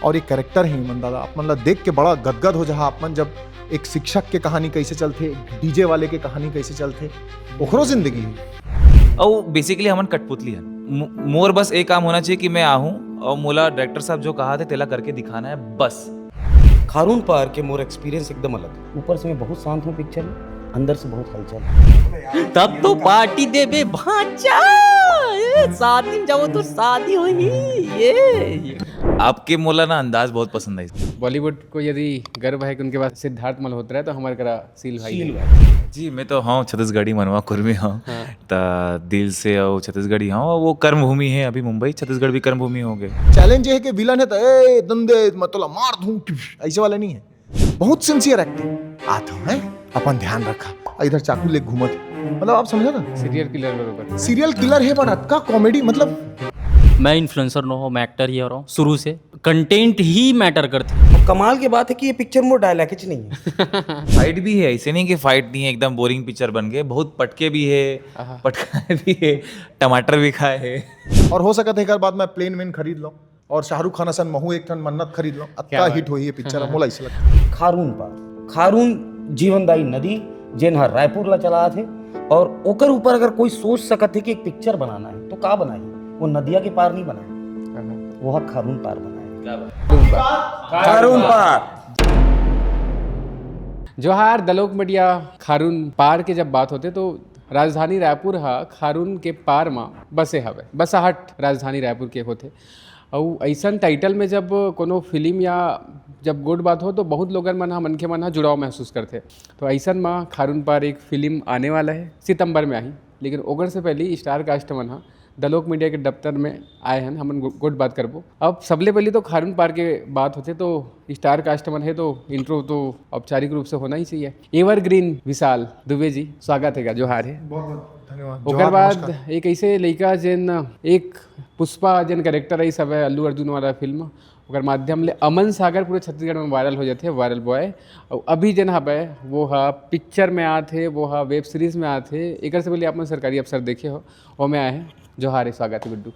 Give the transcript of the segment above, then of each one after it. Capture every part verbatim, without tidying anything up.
और ये कैरेक्टर है ईमन दादा, आप मन ला देख के बड़ा गदगद हो जहा आप मन, जब एक शिक्षक के कहानी कैसे चलथे, एक डीजे वाले के कहानी कैसे चलथे, ओखरो जिंदगी है। और बेसिकली हमन कठपुतली हन। मो- मोर बस एक काम होना चाहिए कि मैं आहूँ और मोला डायरेक्टर साहब जो कहा थे तेला करके दिखाना है बस। खारून पार के मोर एक्सपीरियंस एकदम अलग है। ऊपर से मैं बहुत शांत हूँ पिक्चर में, अंदर से बहुत हलचल है। तब तो पार्टी देबे भांचा। ए, शादी में जाओ तो शादी होही। ये, ये। आपके मोला ना अंदाज बहुत पसंद आई। बॉलीवुड को यदि गर्व है कि उनके पास सिद्धार्थ मल्होत्रा है, तो हमारे करा सील भाई है। जी, मैं तो हाँ छत्तीसगढ़ी मनवा कुर्मी हूँ। त दिल से और छत्तीसगढ़ी हूँ। वो कर्मभूमि है, अभी मुंबई छत्तीसगढ़ भी कर्मभूमि हो गए। चैलेंज ये है कि विलन है तो ए दंदे मतलब मार दूं, ऐसे वाला नहीं है। बहुत सिंसियर एक्टिंग। आता हूँ है, अपन ध्यान रखा, इधर चाकू ले घूमत, मतलब आप समझा ना, सीरियल किलर बरोबर। सीरियल किलर है बट अतका कॉमेडी, मतलब मैं इन्फ्लुएंसर नो हूँ, मैं एक्टर ही हो रहा हूँ शुरू से। कंटेंट ही मैटर करते। और कमाल की बात है कि ये पिक्चर मोर डायलॉग च नहीं है। फाइट भी है, ऐसे नहीं कि फाइट नहीं है, एकदम बोरिंग पिक्चर बन गए। बहुत पटके भी है, पटका भी है, टमाटर भी खाए है। और हो सकता है एक बार बाद मैं प्लेन वेन खरीद लो और शाहरुख खान असन महू एक ठन मन्नत खरीद लो, अतका हिट होही ये पिक्चर, मोला ऐसे लगता है। खारून पार, खारून जीवनदायी नदी, जेन ह रायपुर ला चला आथे, और ओकर ऊपर अगर कोई सोच सकत है कि एक पिक्चर बनाना है तो का बनाही? वो नदिया के पार नहीं बनाए, वो ह खारून पार बनाए। खारून पार। जोहार दलोक मीडिया। खारून पार के जब बात होते तो राजधानी रायपुर हा खारून के पार मा बसे हवे, बसाहट राजधानी रायपुर के होथे। अउ ऐसन टाइटल में जब कोनो फिल्म या जब गोठ बात हो तो बहुत लोगन मन हा, मनखे मन हा जुड़ाव महसूस करथे। तो ऐसन मा खारून पार एक फिल्म आने वाला है, सितंबर में आही, लेकिन ओकर से पहले स्टार कास्ट मन हा दलोक मीडिया के दफ्तर में आए हन, हमन गो- गोठ बात करबो। अब सबले पहले तो खारून पार के बात होथे तो स्टार कास्ट मन है तो इंट्रो तो औपचारिक रूप से होना ही चाहिए। एवरग्रीन विशाल दुबे जी, स्वागत है, जोहार है। बहुत बहुत धन्यवाद। ओकर बाद एक ऐसे लइका जेन एक पुष्पा जेन कैरेक्टर रहिस हवय अल्लू अर्जुन वाला फिल्म, ओकर माध्यम ले अमन सागर पूरे छत्तीसगढ़ में वायरल हो जाथे, वायरल बॉय। और अभी जेन हवय वो हा पिक्चर में आत हे, वो हा वेब सीरीज में आत हे। एकर से पहले आप मन सरकारी अफसर देखे हो, वो में आए हैं। जोहार है, स्वागत है गुड्डू।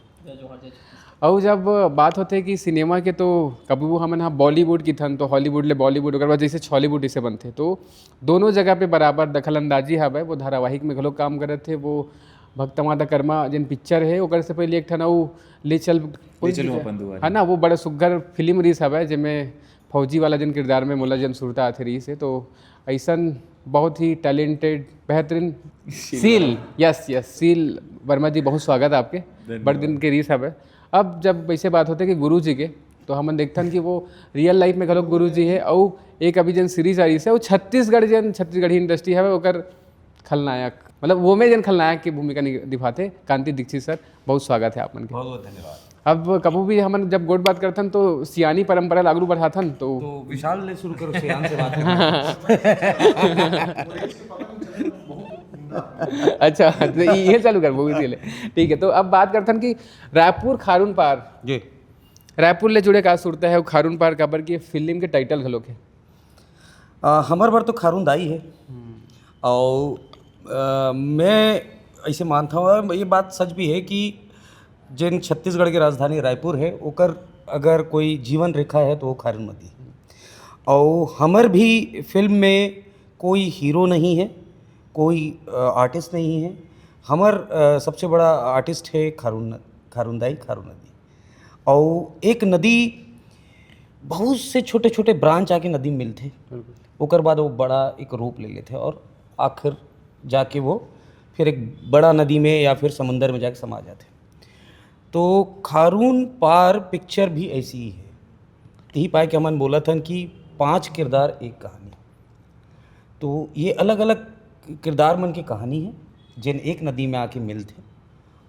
अउ जब बात होथे कि सिनेमा के तो कभू हमन हा बॉलीवुड किथन तो हॉलीवुड ले बॉलीवुड, ओकर बाद जैसे छॉलीवुड इसे बनथे तो दोनों जगह पे बराबर दखलंदाजी हवय। वो धारावाहिक में घलो काम करत हे, वो भक्त माता कर्मा जेन पिक्चर हे ओकर से पहले एक ठन अउ ले चल ले चलूं अपन दुआरे। है ना, वो बड़ा सुग्घर फिल्म रिहिस हवय जेमे फौजी वाला जेन किरदार में मोला जेन सुरता आथे रिहिस हे। तो ऐसन बहुत ही टैलेंटेड, बेहतरीन सील, यस यस, सील वर्मा जी, बहुत स्वागत है आपके। बड़ दिन के रिहिस हवय। अब जब वैसे बात होथे कि गुरु जी के, तो हमन देखथन कि वो रियल लाइफ में घलोक गुरु जी है। अउ एक अभी जेन सीरीज आ रही है, वो छत्तीसगढ़ जेन छत्तीसगढ़ी इंडस्ट्री हवे ओकर खलनायक, मतलब वो में जेन खलनायक की भूमिका नि- निभाथे कांति दीक्षित सर, बहुत स्वागत है आप मन के। बहुत बहुत धन्यवाद। अब कभू भी हमन जब गोठ बात करथन तो सियानी परंपरा ला आगू बढ़ाथन तो तो विशाल ले शुरू करो, सियान से बात। अच्छा, तो ये चालू कर वो इसके लिए। ठीक है, तो अब बात करथन कि रायपुर खारून पार, जी। रायपुर ले जुड़े का सुरता है, खारून पार काबर की फिल्म के टाइटल घलोक है। आ, हमर बर तो खारून दाई है। और आ, मैं ऐसे मानता हूँ, ये बात सच भी है कि जिन छत्तीसगढ़ की राजधानी रायपुर है, ओकर अगर कोई जीवन रेखा है तो वो खारून नदी है। और हमर भी फिल्म में कोई हीरो नहीं है, कोई आर्टिस्ट नहीं है। हमर आ, सबसे बड़ा आर्टिस्ट है खारून, खारून दाई, खारून नदी। और एक नदी बहुत से छोटे छोटे ब्रांच आके नदी में मिलथे, ओकर बाद वो बड़ा एक रूप ले लेथे और आखिर जाके वो फिर एक बड़ा नदी में या फिर समुंदर में जाके समा जाथे। तो खारून पार पिक्चर भी ऐसी ही है। यही पाए कि हमन बोलत हन कि पांच किरदार एक कहानी। तो ये अलग अलग किरदार मन की कहानी है, जेन एक नदी में आके मिलथे।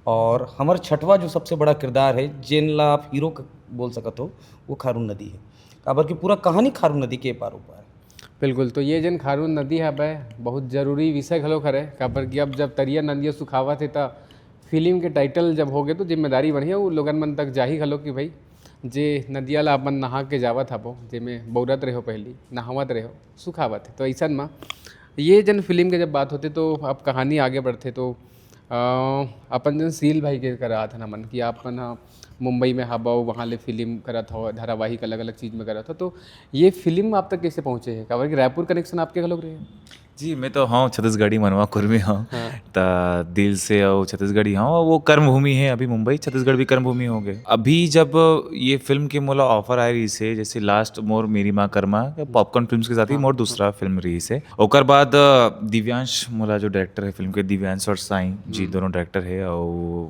और हमर छठवा जो सबसे बड़ा किरदार है, जेन ला आप हीरो क-, बोल सकत हो, वो खारून नदी है। काबर कि पूरा कहानी खारून नदी के पार उपार है। बिल्कुल, तो ये जेन खारून नदी हवय, बहुत जरूरी विषय घलोक हरे, काबर कि अब जब तरिया नदिया सुखावत हे, त फिल्म के टाइटल जब होगे, तो जिम्मेदारी बढ़िया वो लोगन मन तक जाही घलोक कि भाई, जे नदिया ला अपन नहा के जावत हबो, जेमे बउरत रहो पहली, नहावत रहो, सुखावत हे। तो अइसन म ये जन फिल्म के जब बात होथे, तो अब कहानी आगे बढ़थे, तो अ, अपन जन सील भाई के करा आथन हमन कि आप मन ह मुंबई में हबव, वहाँ ले फिल्म करत हव, धारावाहिक अलग-अलग चीज में करत हव, तो ये फिल्म आप तक कैसे पहुँचे हे? काबर कि रायपुर connection आपके घलोक रहे हे? जी, मैं तो हँव छत्तीसगढ़ी, मनवा कुर्मी हँव। हाँ। त दिल से अउ छत्तीसगढ़ी हँव, वो कर्मभूमि हे, अभी मुंबई, छत्तीसगढ़ भी कर्मभूमि हो गए। अभी जब ये फिल्म के मोला offer आए रहिस हे, जैसे last मोर मेरी माँ कर्मा, Popcorn Films के साथ ही हाँ, मोर हाँ। दूसरा फिल्म रहिस हे। ओकर बाद, अ, दिव्यांश मोला जो director हे फिल्म के, दिव्यांश और साईं जी हम्म। दोनों director हे, अउ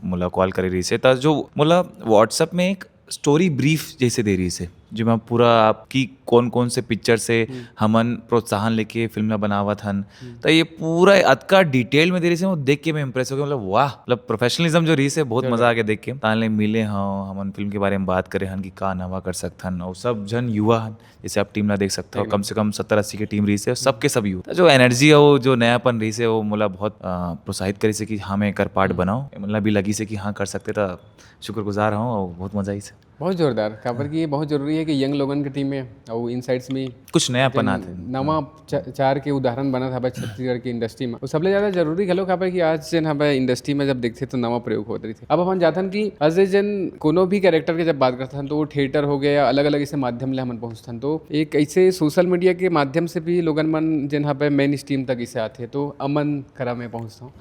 मोला call करे रहिस हे। त जो मोला WhatsApp में एक story brief जैसे दे रहिस हे, जेमा पूरा आपकी कौन-कौन से picture से हम्म। हमन प्रोत्साहन लेके फिल्म ला बनावत हन। हम्म। त ये पूरा अतका detail में दे रहिस हे, वो देख के मैं impress हो गया। मतलब, वाह, मतलब, professionalism जो रहिस हे, बहुत जरूर। मजा आ गया देख के। तान ले मिले हँव, हमन फिल्म के बारे में बात करे हन कि का नवा कर सकथन, अउ सब झन युवा हन, जैसे आप team ला देख सकथव, एकदम। कम से कम सत्तर अस्सी के team रहिस हे, सबके सब युवा। त जो energy हे, वो जो नयापन रहिस हे, वो मोला बहुत, अ, प्रोत्साहित करिस हे कि हाँ, मैं एकर part हम्म। बनाऊँ। मतलब, भी लगिस हे कि हाँ, कर सकते, त शुक्रगुजार हँव, अउ बहुत मजा आइस हे। बहुत जोरदार, काबर कि ये बहुत जरूरी हे कि young लोगन के team में अउ इन sides में कुछ नयापन जेन आथे। नवा च-, चार के उदाहरण बनत हवय छत्तीसगढ़ के industry में। अउ सबले ज्यादा जरूरी घलो काबर कि आज जेन हवय industry में जब देखथे तो नवा प्रयोग होत रहिथे। अब हमन जानथन कि अजय जेन कोनो भी character के जब बात करथन तो वो theatre हो गया या अलग-अलग ऐसे माध्यम ले हमन पहुंचथन। तो एक ऐसे social media के माध्यम से भी लोगन मन जेन हवय main stream तक इसे आथे। तो अमन करा मैं पहुंचता हूँ,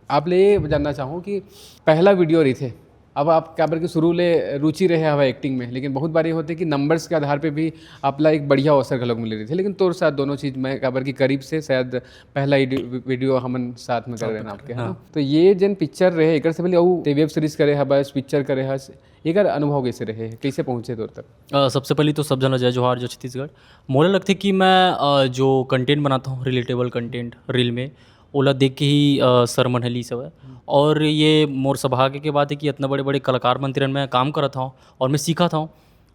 आप ले ये जानना चाहूँ कि पहला video रहिथे, अब आप काबर के शुरू ले रुचि रहे हवय acting में, लेकिन बहुत बार ये होथे कि numbers के आधार पे भी आपला एक बढ़िया अवसर घलोक मिले रहिथे, लेकिन तोर साथ दोनों चीज में काबर कि करीब से शायद पहला ही डि-, video हमन साथ में करे हाँ, रहेन आपके, है ना? हाँ। तो ये जेन picture रहे, एकर से पहले अउ ते web series करे हवस, picture करे हस, एकर अनुभव कैसे रहे, कैसे पहुंचे तोर तक? अ, सबसे पहले तो सब झन ला जय जोहार, जय छत्तीसगढ़। मोला लगथे कि मैं, अ, जो content बनाता हूँ, relatable content reel में, ओला देख के ही, अ, सर मन ह लीस हवय। हम्म। और ये मोर सौभाग्य के बात हे कि इतना बड़े-बड़े कलाकार मन तीरन मैं काम करत हौं और मैं सीखत हौं।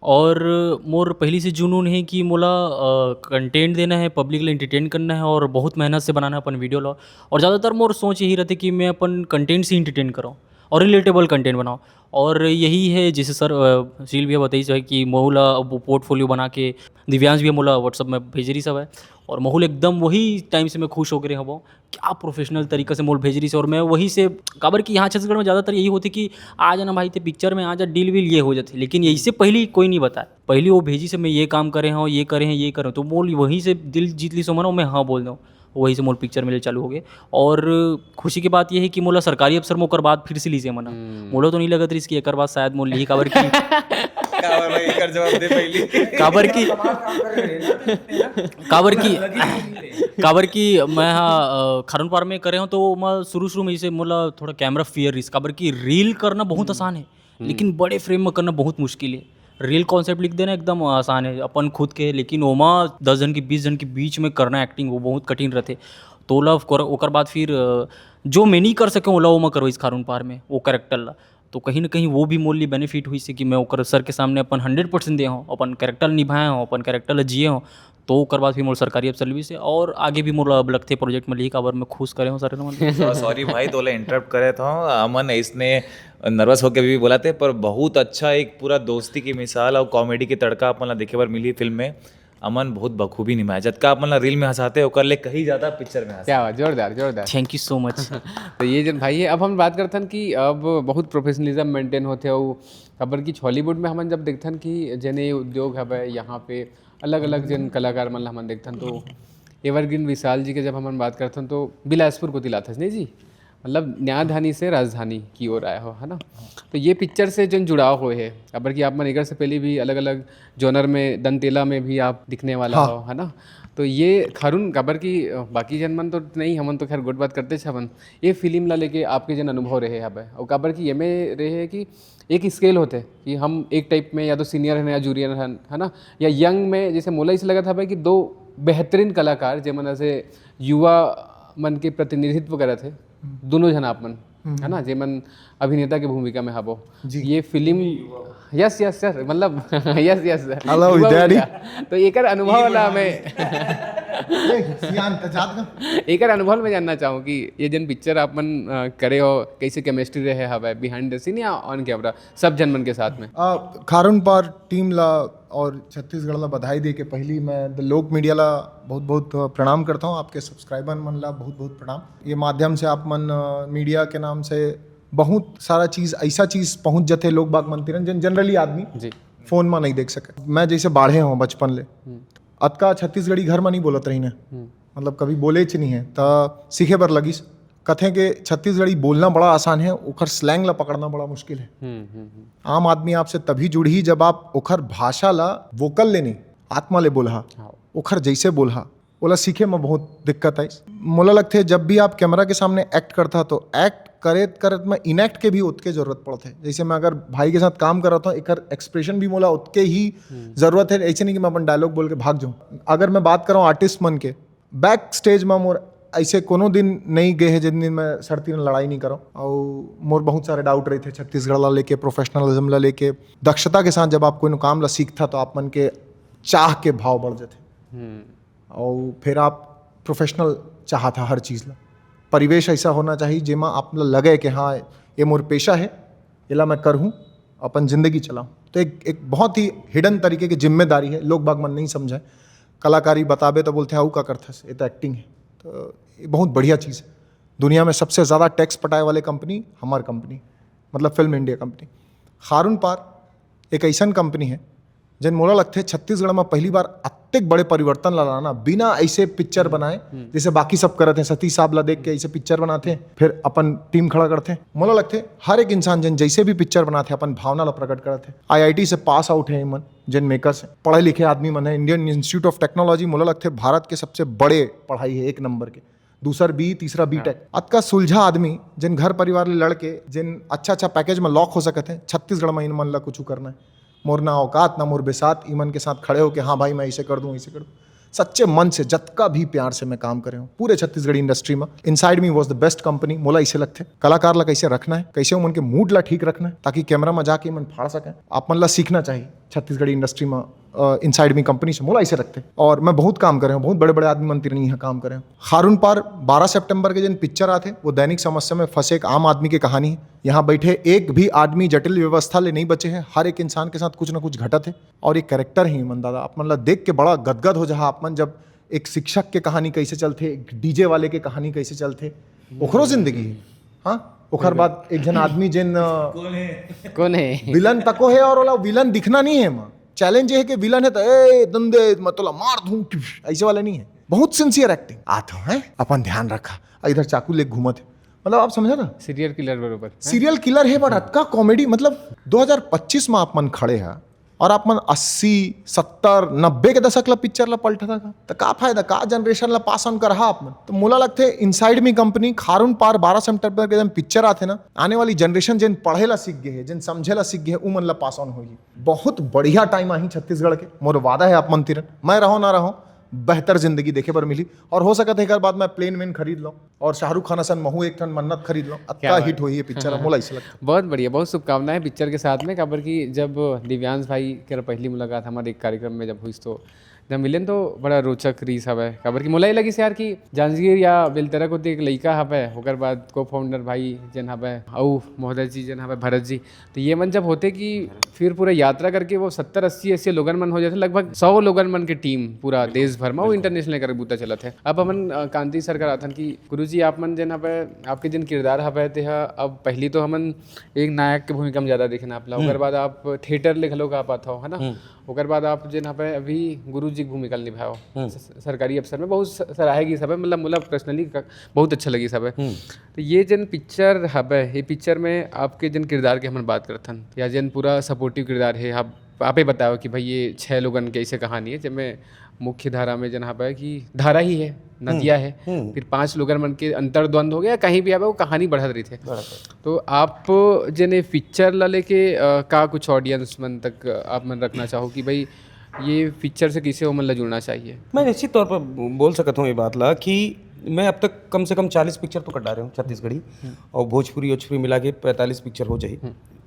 और मोर पहली से जुनून हे कि मोला, अ, content देना हे, public ला entertain करना हे और बहुत मेहनत से बनाना हे अपन video ला। और ज़्यादातर मोर सोच यही रहथे कि मैं अपन content से entertain करौं और relatable content बनाऊँ। और यही हे, जैसे सर, अ, सुनील भैया बताइस हे कि महू ला अब portfolio बना के दिव्यांश भैया मोला WhatsApp में भेजे रहिस हवय और महू ल एकदम वही time से मैं खुश होके रहे हवं। क्या professional तरीका से मोला भेजे रहिस हे और मैं वही से, काबर कि यहाँ छत्तीसगढ़ में ज़्यादातर यही होथे कि आ जा ना भाई, ते picture में आ जा, deal वील ये हो जाथे। लेकिन यही से पहली कोई नहीं बताए, पहली वो भेजिस हे मैं ये काम करे हौं, ये करे हौं, ये करे हौं, तो मोला वहीं से दिल जीत लिस हे मन, मैं हाँ बोल देंव। वही से मोर picture मिले चालू हो गए। और खुशी की बात ये हे कि मोला सरकारी अफसर में ओकर बाद फिर से लीस हे मन। हम्म। मोला तो नहीं लगत रहिस कि एकर बाद शायद मोला लिही, काबर कि काबर भाई, एकर जवाब दे पहली। काबर कि, काबर कि, काबर कि मैं हा, अ, खारुन पार में करे हौं, तो मैं शुरू-शुरू में जैसे मोला थोड़ा camera fear रहिस, काबर कि reel करना बहुत हम्म। आसान हे, हम्म। लेकिन बड़े frame में करना बहुत मुश्किल हे। Reel concept लिख देना एकदम आसान हे अपन खुद के, लेकिन ओमा दस झन के, बीस झन के बीच में करना acting, वो बहुत कठिन रहिथे। तो ओला ओकर, ओकर बाद फिर, अ, जो मैं नहीं कर सके हौं, ओला ओमा करवाइस खारुन पार में, वो character ला। तो कहीं ना कहीं वो भी मोर लिए benefit होइस हे कि मैं ओकर सर के सामने अपन hundred percent दे हौं, अपन character निभाए हौं, अपन character ला जिए हौं। तो ओकर बाद फिर मोर सरकारी अफसर लीस हे और आगे भी मोला अब लगथे project में लिही, काबर मैं खुश करे हौं सारे मन। सॉ-, sorry भाई, तोला interrupt करे हौं। अमन इसने nervous होके भी बोलथे, पर बहुत अच्छा एक पूरा दोस्ती की मिसाल और comedy के तड़का अपन ला देखे बर मिली फिल्म में। अमन बहुत बखूबी निभाए, जतका अपन ला reel में हंसाथे, ओकर ले कहीं ज्यादा picture में हंसा। क्या बात, जोरदार, जोरदार। Thank you so much। तो ये जेन भाई हे, अब हम बात करथन कि अब बहुत professionalism maintain होथे, अउ काबर कि Chhollywood में हमन जब देखथन कि जेन ये उद्योग हवय, यहाँ पे अलग-अलग जेन कलाकार मन ला हमन देखथन, तो एवरग्रीन विशाल जी के जब हमन बात करथन, तो बिलासपुर कोति लाथस, नहीं जी? मतलब, न्यायधानी से राजधानी की ओर आए हो, है ना? तो ये picture से जेन जुड़ाव होए हे, काबर कि आप मन एकर से पहले भी अलग-अलग genre में, दंतेला में भी आप दिखने वाला हाँ। हो, है ना? तो ये खारुन, काबर कि, अ, बाकी झन मन तो नहीं, हमन तो खैर गोठ बात करतेच हवन। ये फिल्म ला लेके आपके जेन अनुभव रहे हवय, अउ काबर कि एमे रहे हे कि एक scale होथे कि हम एक type में या तो senior हन या junior हन, है ना? या young में, जैसे मोला इसे लगत हवय कि दो बेहतरीन कलाकार, जेमन ऐसे युवा मन के प्रतिनिधित्व करत हे, हम्म। दोनों झन आप मन, हम्म। है ना, जेमन अभिनेता के भूमिका में हवो। जी। ये फिल्म, yes, yes, sir, मतलब, yes, yes, sir। Hello, युवा विद्यार्थी। भूमिका। तो एकर अनुभव ला मैं ए, सियान, त जात ना। एकर अनुभव में जानना चाहूँ कि ये जेन picture आप मन, अ, करे हो, कैसे chemistry रहे हवय behind the scene या on camera, सब झन मन के साथ में? अ, खारुन पार team ला और छत्तीसगढ़ ला बधाई दे के पहली मैं The Lok Media ला बहुत-बहुत प्रणाम करता हूँ, आपके subscriber मन ला बहुत-बहुत प्रणाम। ये माध्यम से आप मन, अ, media के नाम से बहुत सारा चीज, ऐसा चीज पहुंच जथे लोग बाग मन तीरन, जेन जनरली आदमी जी। फोन में नहीं देख सके। मैं जैसे बाढ़े हूँ बचपन ले, अतका छत्तीसगढ़ी घर में नहीं बोलत रही ना, मतलब कभी बोले च नहीं है, त सीखे बर लगिस। कथे के छत्तीसगढ़ी बोलना बड़ा आसान है, ओखर स्लैंग ला पकड़ना बड़ा मुश्किल है। हम्म हम्म हम्म। आम आदमी आपसे तभी जुड़ही जब आप ओखर भाषा ला वोकल ले नहीं, आत्मा ले बोलहा, हाँ। ओखर जैसे बोलहा, ओला सीखे में बहुत दिक्कत आई। मोला लगथे जब भी आप कैमरा के सामने एक्ट करता तो एक्ट करेत करेत में इनएक्ट के भी ओतके जरूरत पड़थे। जैसे मैं अगर भाई के साथ काम कर रहा हूँ, एकर एक्सप्रेशन भी मोला ओतके ही जरूरत है। ऐसे नहीं कि मैं अपन डायलॉग बोल के भाग जाऊँ। अगर मैं बात करूँ आर्टिस्ट मन के, बैक स्टेज में मोर ऐसे कोनो दिन नहीं गए है जिन दिन मैं सर तीर लड़ाई नहीं करूँ। और मोर बहुत सारे डाउट रही थे छत्तीसगढ़ ला लेके, प्रोफेशनलिज्म ला लेके। दक्षता के साथ जब आप कोई काम ला सीखता तो आप मन के चाह के भाव बढ़ जाते। हम्म और फिर आप प्रोफेशनल चाहता हर चीज़ ला। परिवेश ऐसा होना चाहिए जेमा आप ला लगे कि हाँ, ये मोर पेशा है, एला मैं करहूँ, अपन जिंदगी चलाऊँ। तो एक एक बहुत ही हिडन तरीके की जिम्मेदारी है, लोग बाग मन नहीं समझे। कलाकारी बताबे तो बोलते हैं, "आऊ का करथस, ये तो एक्टिंग है।" तो ये बहुत बढ़िया चीज़ है। दुनिया में सबसे ज़्यादा टैक्स पटाए वाले कंपनी हमार कंपनी, मतलब फिल्म इंडिया कंपनी। खारून पार एक ऐसन कंपनी है जेन मोला लगथे छत्तीसगढ़ में पहली बार अतेक बड़े परिवर्तन ला लाना, बिना ऐसे पिक्चर बनाए जैसे बाकी सब करत हैं। सतीश साहब ला देख के ऐसे पिक्चर बनाते हैं, फिर अपन टीम खड़ा करते हैं। मोला लगथे हर एक इंसान जेन जैसे भी पिक्चर बनाते हैं, अपन भावना ला प्रकट करत है। आईआईटी से पास आउट है मन, जेन मेकर्स हैं, पढ़े लिखे आदमी मन है। इंडियन इंस्टीट्यूट ऑफ टेक्नोलॉजी मोला लगथे भारत के सबसे बड़े पढ़ाई है, एक नंबर के। दूसर बी, तीसरा बी टेक। अतका सुलझा आदमी, जेन घर परिवार ले लड़के, जेन अच्छा अच्छा पैकेज में लॉक हो सकत हैं, छत्तीसगढ़ में इन मन ला कुछ करना है। मोर ना औकात, ना मोर बेसात, इमन के साथ खड़े होके, "हाँ भाई, मैं ऐसे कर दूँ, ऐसे कर दूँ।" सच्चे मन से, जतका भी प्यार से मैं काम करे हूँ पूरे छत्तीसगढ़ी इंडस्ट्री में, Inside Me was the best company। मोला इसे लगथे कलाकार ला कैसे रखना है, कैसे उमन के मूड ला ठीक रखना है, ताकि कैमरा में जाके इमन फाड़ सकें। आप मन ला सीखना चाहिए छत्तीसगढ़ी इंडस्ट्री में, Inside Me कंपनी से, मोला इसे लगथे। और मैं बहुत काम करे हूँ, बहुत बड़े बड़े आदमी मन तीर यहाँ काम करे हूँ। खारून पार बारह सितंबर के जेन पिक्चर आथे, वो दैनिक समस्या में फंसे एक आम आदमी की कहानी है। यहाँ बैठे एक भी आदमी जटिल व्यवस्था ले नहीं बचे है, हर एक इंसान के साथ कुछ ना कुछ घटत है। और एक कैरेक्टर है इमन दादा, आप मन ला देख के बड़ा गदगद हो जहा आप मन, जब एक शिक्षक के कहानी कैसे चलथे, एक डीजे वाले के कहानी कैसे चलथे, ओखरो जिंदगी है। हाँ, ओखर बाद एक जन आदमी जेन, अ, कौन है? विलन तको है और ओला विलन दिखना नहीं है। माँ चैलेंज ये है कि विलन है तो, "ए दंदे, मैं तोला मार दूं," ऐसे वाला नहीं है। बहुत सिंसियर एक्टिंग। "आ तो है, अपन ध्यान रखा, आ इधर चाकू ले घूमत है।" मतलब आप समझा ना, सीरियल किलर बरोबर। सीरियल किलर है, बट अतका कॉमेडी। मतलब दो हज़ार पच्चीस में आप मन खड़े हैं और आप मन अस्सी, सत्तर, नब्बे के दशक ला पिक्चर ला पलटा था, तो का फायदा, का जनरेशन ला पास ऑन करहा आप मन? तो मोला लगथे Inside Me कंपनी, खारून पार बारह सितंबर के दिन पिक्चर आथे ना, आने वाली जनरेशन जेन पढ़े ला सीख गए है, जेन समझे ला सीख गए है, उ मन ला पास ऑन होही। बहुत बढ़िया टाइम आही छत्तीसगढ़ के, मोर वादा है आप मन तीरन, मैं रहो ना रहो, बेहतर जिंदगी देखे बर मिली। और हो सकत है एक बाद मैं प्लेन वेन खरीद लूँ और शाहरुख खान असन महू एक ठन मन्नत खरीद लूँ। अतका बात। हिट होही ये पिक्चर, मोला ऐसे लगता है। बहुत बढ़िया, बहुत शुभकामनाएं पिक्चर के साथ में, काबर कि जब दिव्यांश भाई के पहली मुलाकात हमारे एक कार्यक्रम में जब हुई, तो जब मिलेन तो बड़ा रोचक रीस हवय, काबर कि मोला ये लगिस यार कि जांजगीर या बेलतरा कोती एक लइका हवय, ओकर बाद को फाउंडर भाई जेन हवय, अउ महोदय जी जेन हवय भरत जी, तो ये मन जब होते कि फिर पूरा यात्रा करके वो सत्तर अस्सी ऐसे लोगन मन हो जाते, लगभग सौ लोगन मन के टीम पूरा देश भर में वो इंटरनेशनल कर बूता चलत है। अब हमन अ, कांति सर करा थन कि गुरु जी, आप मन जेन हवय, आपके जेन किरदार हवय ते ह, अब पहली तो हमन एक नायक के भूमिका में ज्यादा देखना आप ला, ओकर बाद आप थिएटर ले घलो गा पात हो, है ना? ओकर बाद आप जेन हवय अभी गुरु जी के भूमिका ल निभाओ, स- सरकारी अफसर में बहुत स- सराहे गी सब है, मतलब मोला पर्सनली बहुत अच्छा लगी सब है। तो ये जेन पिक्चर हवय, ये पिक्चर में आपके जेन किरदार के हमन बात करथन या जेन पूरा सपोर्टिव किरदार है, आप आपे बताओ कि भाई ये छह लोगन के ऐसे कहानी है, जेमे मुख्य धारा में जेन हवय कि धारा ही है, नदिया है, फिर पांच लोगन मन के अंतर्द्वंद हो गया, कहीं भी हवय वो कहानी बढ़त रही थे। तो आप जेन ये पिक्चर ला लेके अ, का कुछ ऑडियंस मन तक आप मन रखना चाहो कि भाई ये पिक्चर से किसे ओमन ला जुड़ना चाहिए? मैं निश्चित तौर पर बोल सकता हूँ ये बात ला कि मैं अब तक कम से कम चालीस पिक्चर तो कर डारे हूँ छत्तीसगढ़ी, और भोजपुरी ओजपुरी मिला के पैंतालीस पिक्चर हो जाही।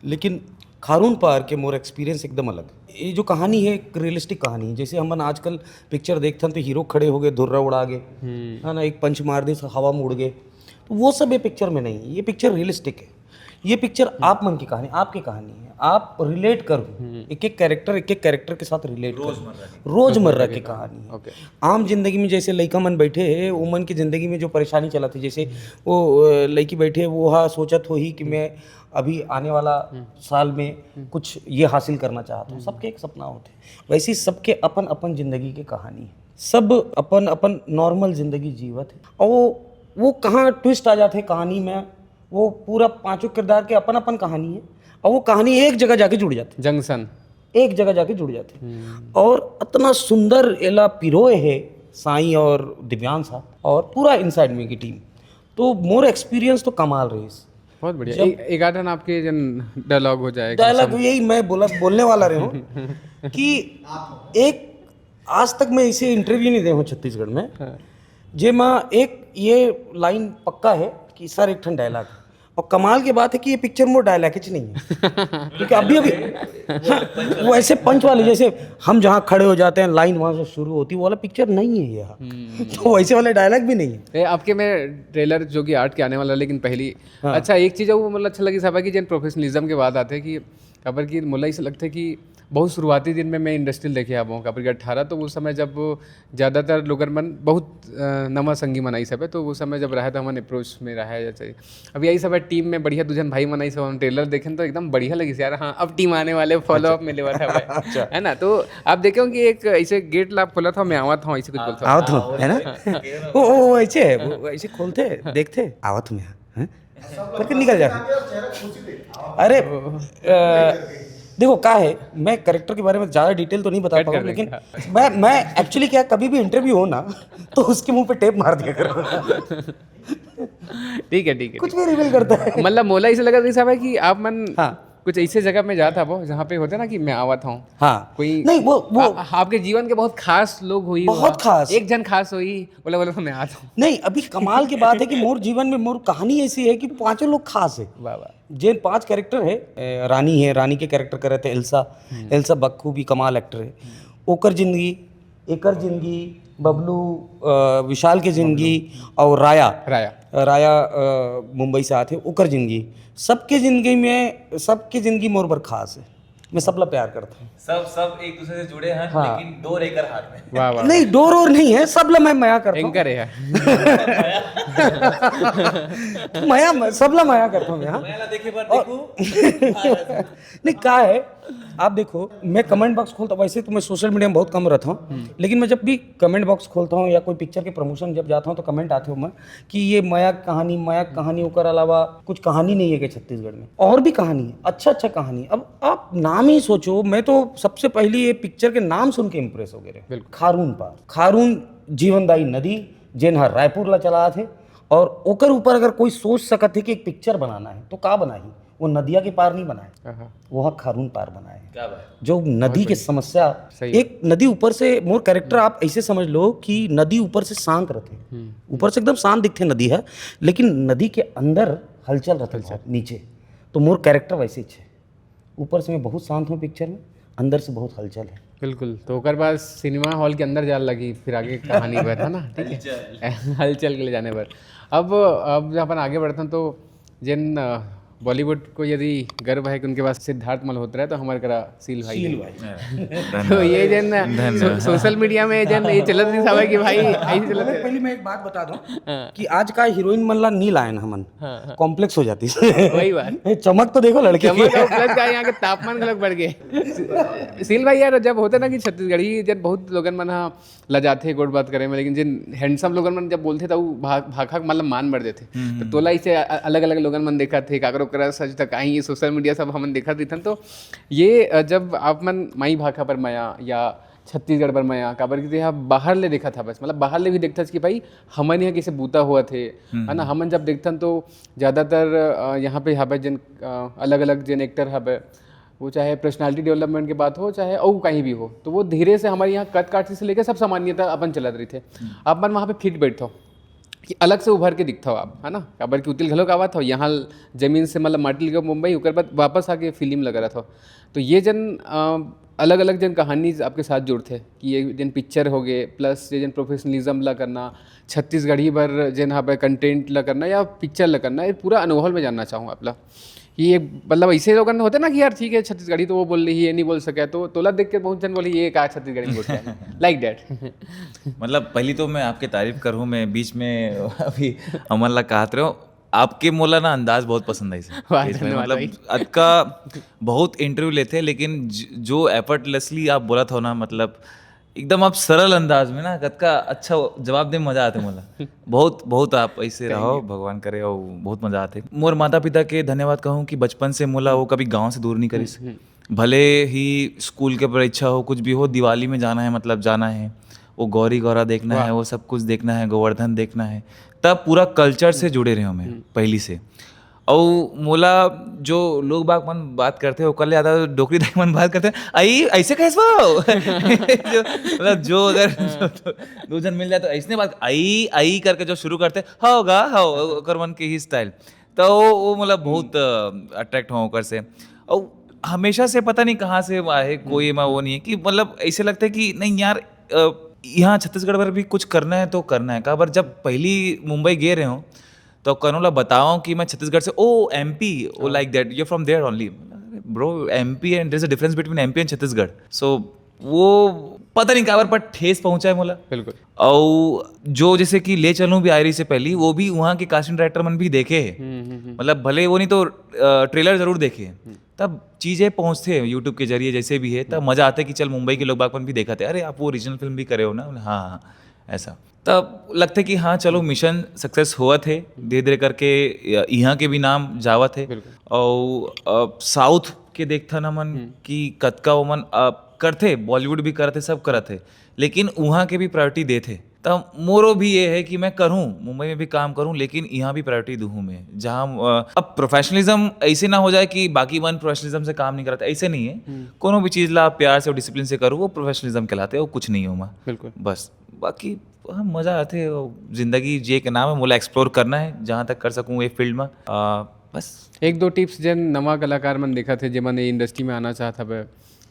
लेकिन खारून पार के मोर एक्सपीरियंस एकदम अलग। ये जो कहानी है, एक रियलिस्टिक कहानी है। जैसे हमन आजकल पिक्चर देखथन तो हीरो खड़े हो गए, धुर्रा उड़ा गए, है ना, एक पंच मार दे, हवा में उड़ गए, तो वो सब ये पिक्चर में नहीं है। ये पिक्चर रियलिस्टिक है। ये पिक्चर आप मन की कहानी, आपकी कहानी है, आप रिलेट करो। एक एक कैरेक्टर, एक एक कैरेक्टर के साथ रिलेट करो। रोजमर्रा की कहानी है। आम जिंदगी में जैसे लइका मन बैठे हैं, उमन की जिंदगी में जो परेशानी चलत हे, जैसे वो लड़की बैठे, वो हा सोचत होही कि मैं अभी आने वाला साल में कुछ ये हासिल करना चाहता हूँ। सबके एक सपना होते, वैसे ही सबके अपन अपन जिंदगी के कहानी है। सब अपन अपन नॉर्मल जिंदगी जीवत है, और वो वो कहाँ ट्विस्ट आ जाते कहानी में, वो पूरा पांचों किरदार के अपन अपन कहानी है, और वो कहानी एक जगह जाके जुड़ जाती, जंक्शन। एक जगह जाके जुड़ जाती। और इतना सुंदर एला पिरोए है साईं और दिव्यांश साहब और पूरा इनसाइड मी की टीम। तो मोर एक्सपीरियंस तो कमाल रहिस। बहुत बढ़िया। जब एक आध आपके जन डायलॉग हो जाए, डायलॉग यही मैं बोला, बोलने वाला रहे हूँ कि एक आज तक मैं इसे इंटरव्यू नहीं दे हूँ छत्तीसगढ़ में, जेमा एक ये लाइन पक्का है कि सर एक ठन डायलॉग। और कमाल की बात है कि ये पिक्चर मोर डायलॉग ही नहीं है। क्योंकि अभी अभी वो ऐसे पंच वाले, जैसे हम जहाँ खड़े हो जाते हैं, लाइन वहाँ से शुरू होती है, वो वाला पिक्चर नहीं है ये। तो वैसे वाले डायलॉग भी नहीं है। ए, आपके में ट्रेलर जो कि आठ के आने वाला है, लेकिन पहली हाँ। अच्छा, एक चीज़ वो मतलब अच्छा लगी साहब कि जन प्रोफेशनलिज्म के बात आते हैं कि काबर कि मोला ऐसा लगता है कि बहुत शुरुआती दिन में मैं इंडस्ट्री देखे आबो, काबर कि अठारह तो उस समय जब ज़्यादातर लोगन मन बहुत अ, नवा संगी मन आई सब है, तो उस समय जब रहा था हमन अप्रोच में रहा है जैसे। अब यही सब है, टीम में बढ़िया दू झन भाई मन आई सब, हम ट्रेलर देखें तो एकदम बढ़िया लगिस यार। हाँ, अब टीम आने वाले, फॉलो अप मिले वाला है। अच्छा। है ना? तो आप देखे हो कि एक ऐसे गेट ला खोला था, मैं आवा था, ऐसे कुछ बोलता हूँ। आओ तो, है ना? वो वो वो ऐसे है, वो ऐसे खोलते, देखते, आवा तुम यहाँ, हैं? करके निकल जाते। अरे अ, देखो, का है, मैं कैरेक्टर के बारे में ज़्यादा डिटेल तो नहीं बता कट पाऊँ, कर देंगे, लेकिन हाँ। मैं मैं एक्चुअली क्या, कभी भी इंटरव्यू हो ना, तो उसके मुंह पे टेप मार दिया करो। ठीक है, ठीक है, कुछ ठीक। भी रिवील करता है। मतलब मोला ऐसा लगा कि साहब है कि आप मन हाँ। कुछ ऐसे जगह में जाता वो जहाँ पे होते ना कि मैं आवत हूँ। हाँ। कोई नहीं, वो वो आ, आपके जीवन के बहुत खास लोग हुई बहुत हुआ। खास। एक जन खास हुई, बोला बोला तो मैं आता हूँ। नहीं, अभी कमाल की बात है कि मोर जीवन में मोर कहानी ऐसी है कि पांचों लोग खास है। वाह वाह। जे पांच कैरेक्टर है, ए, रानी है, रानी के कैरेक्टर करे थे एल्सा। एल्सा बख्खू भी कमाल एक्टर है। ओकर जिंदगी, एकर जिंदगी, बबलू, अ, विशाल के जिंदगी और राया। राया। राया अ, मुंबई से आते, ओकर जिंदगी। सबके जिंदगी में, सबके जिंदगी मोर बर खास है। मैं सबला प्यार करता हूँ। सब सब एक दूसरे से जुड़े हैं, हाँ। लेकिन डोर एकर हाथ में। वाह वाह। नहीं, डोर और नहीं है, सबला मैं मया करता हूँ। एंकर है। मया, सबला मया करता हूँ मैं, हाँ। मया ला देखे बर और देखो। नहीं, का है, आप देखो, मैं कमेंट बॉक्स खोलता हूँ, वैसे तो मैं सोशल मीडिया में बहुत कम रहता हूँ, लेकिन मैं जब भी कमेंट बॉक्स खोलता हूँ या कोई पिक्चर के प्रमोशन जब जाता हूँ तो कमेंट आते हो मैं कि ये मया कहानी, मया कहानी, ओकर अलावा कुछ कहानी नहीं है क्या छत्तीसगढ़ में? और भी कहानी है, अच्छा अच्छा कहानी। अब आप नाम ही सोचो, मैं तो सबसे पहले ये पिक्चर के नाम सुन के इम्प्रेस हो गए रहे। बिल्कुल। खारून पार, खारून जीवनदायी नदी, जेन हर रायपुर ला चला थे, और ओकर ऊपर अगर कोई सोच सकत है कि एक पिक्चर बनाना है तो का बनाही? वो नदिया के पार नहीं बनाए, हाँ। वो हा खारून पार बनाए। क्या बात। जो नदी बहुत के बढ़िया। समस्या, सही एक बात। नदी ऊपर से, मोर कैरेक्टर आप ऐसे समझ लो कि नदी ऊपर से शांत रहते, हम्म। ऊपर से एकदम शांत दिखते नदी है, लेकिन नदी के अंदर हलचल रहते हलचल। बहुत नीचे। तो मोर कैरेक्टर वैसे ही है, ऊपर से मैं बहुत शांत हूँ पिक्चर में, अंदर से बहुत हलचल है। बिल्कुल। तो ओकर बाद सिनेमा हॉल के अंदर जाए लगी, फिर आगे कहानी बढ़ता ना, ठीक है? हलचल के ले जाने पर। अब अब जब अपन आगे बढ़ते हैं तो जिन अ, बॉलीवुड को यदि गर्व है कि उनके पास सिद्धार्थ मल्होत्रा है, तो हमारे करा सील भाई सील है। भाई। तो ये जन धन्यवाद। सो, सोशल मीडिया में जन ये चलत नहीं साहब कि भाई ऐसे चलत पहले, है। पहले मैं एक बात बता दूं हाँ। कि आज का हीरोइन मन ला नी लायन हमन हाँ, हाँ। कॉम्प्लेक्स हो जाती। वही बात। ये चमक तो देखो लड़के की। चमक और प्लस का यहाँ के तापमान अलग बढ़ गए। सील भाई यार, जब होता ना कि छत्तीसगढ़ी जब बहुत लोगन मन हाँ लजाथे गोठ बात करे में, लेकिन जिन हैंडसम लोगन मन जब बोलथे त उ भा-, भाखा के मतलब मान मर देथे। हम्म। तो तोला इसे अ-, अलग-अलग लोगन मन देखत हे, काकरो क्रश आज तक आई, ये सोशल मीडिया सब हमन देखत रहिथन। तो ये, अ, जब आप मन माई भाखा पर मया या छत्तीसगढ़ पर मया, काबर कि तेहा बाहर ले देखत हवस, मतलब बाहर ले भी देखथस कि भाई हमन यहाँ कैसे बूता होवत हे, हम्म। है ना? हमन जब देखथन तो ज़्यादातर, अ, यहाँ पे हवे जिन, अ, अलग-अलग जिन एक्टर हवे, वो चाहे पर्सनालिटी डेवलपमेंट के बात हो, चाहे अउ कहीं भी हो, तो वो धीरे से हमारे यहाँ कद काठी से लेकर सब सामान्यता अपन चलत रहिथे। हम्म। अपन वहाँ पे फिट बैठो कि अलग से उभर के दिखता हो आप, है ना? काबर कि उतिल घलो गावत हो, यहाँ जमीन से मतलब माटी लेकर मुंबई, ओकर बाद वापस आके फिल्म लगा रहा था। तो ये जन, अ, अलग-अलग जन कहानी आपके साथ जुड़थे कि ये जन पिक्चर हो गए, प्लस ये जन प्रोफेशनलिज्म ला करना, छत्तीसगढ़ी बर जन हवे कंटेंट ला करना या पिक्चर ला करना, ये पूरा अनुभव में जानना चाहूँ आप ला। कि ये मतलब ऐसे लोगन होते ना कि यार ठीक है छत्तीसगढ़ी तो वो बोल रही है, ये नहीं बोल सके, तो तोला देख के बहुत जन बोली ये का छत्तीसगढ़ी बोलते हैं, लाइक दैट। मतलब पहली तो मैं आपकी तारीफ करूँ, मैं बीच में अभी अमन ला कहत रहे हो, आपके मोला ना अंदाज बहुत पसंद आई। वाह, धन्यवाद मतलब भाई। अतका बहुत इंटरव्यू लेते हैं, लेकिन ज- जो एफर्टलेसली आप बोलत हो ना, मतलब एकदम आप सरल अंदाज में ना कतका अच्छा जवाब दे, मजा आते मोला। बहुत बहुत आप ऐसे रहो, भगवान करे, और बहुत मजा आते। मोर माता पिता के धन्यवाद कहूँ कि बचपन से मोला वो कभी गाँव से दूर नहीं करिस। भले ही स्कूल के परीक्षा हो, कुछ भी हो, दिवाली में जाना है, मतलब जाना है, वो गौरी गौरा देखना है, वो सब कुछ देखना है, गोवर्धन देखना है, तब पूरा कल्चर से जुड़े रहे मैं पहली से। और मोला जो लोग बाग मन बात करते हैं, ओकर ले ज्यादा डोकरी दाई मन बात करते हैं, "आई, ऐसे कैसे हो?" जो, मतलब जो अगर दो जन मिल जाए तो ऐसने बात, "आई, आई" करके जो शुरू करते, "होगा, हो", ओकर मन के ही स्टाइल। तो वो, वो मतलब बहुत अट्रैक्ट हो ओकर से। और हमेशा से पता नहीं कहाँ से वो आए, कोई एमा वो नहीं है कि मतलब ऐसे लगता है कि नहीं यार, अ, यहाँ छत्तीसगढ़ पर भी कुछ करना है तो करना है। काबर जब पहली मुंबई गए रहे हो तो कनो ला बताओ कि मैं छत्तीसगढ़ से, "Oh, M P, oh, like that, you're from there only." Bro, M P and there is a difference between M P and Chhattisgarh. So वो पता नहीं काबर पर ठेस पहुंचा है मोला। बिल्कुल। और जो जैसे कि ले चलूं भी आयरी से पहली, वो भी वहाँ के कास्टिंग डायरेक्टर मन भी देखे है। मतलब भले वो नहीं तो ट्रेलर जरूर देखे है, तब चीजें पहुंचते हैं यूट्यूब के जरिए, जैसे भी है, तब मजा आता है कि चल मुंबई के लोग बाग मन भी देखा थे, "अरे आप वो ओरिजिनल फिल्म भी करे हो ना?" हाँ, हाँ, ऐसा। तब लगता है कि हाँ चलो मिशन सक्सेस हुआ थे, धीरे धीरे करके यहाँ के भी नाम जावत है। और साउथ के देखथन हमन कि कतका ओमन करथे, बॉलीवुड भी करथे, सब करथे, लेकिन उहाँ के भी प्रायोरिटी देथे। त मोरो भी ये है कि मैं करूँ, मुंबई में भी काम करूँ, लेकिन यहाँ भी प्रायोरिटी दूँ मैं, जहाँ अब प्रोफेशनलिज्म ऐसे ना हो जाए कि बाकी मन प्रोफेशनलिज्म से काम नहीं करते, ऐसे नहीं है। कोनो भी चीज़ ला आप प्यार से और डिसिप्लिन से करो, वो प्रोफेशनलिज्म कहलाते, वो कुछ नहीं हो। बिल्कुल। बस बाकी हाँ, मजा आथे। जिंदगी जिए के नाम है, मोला एक्सप्लोर करना है जहाँ तक कर सकूँ ये फील्ड में। बस एक दो टिप्स, जन नवा कलाकार मन देखत हे, जेमन ये इंडस्ट्री में आना चाहत हवे,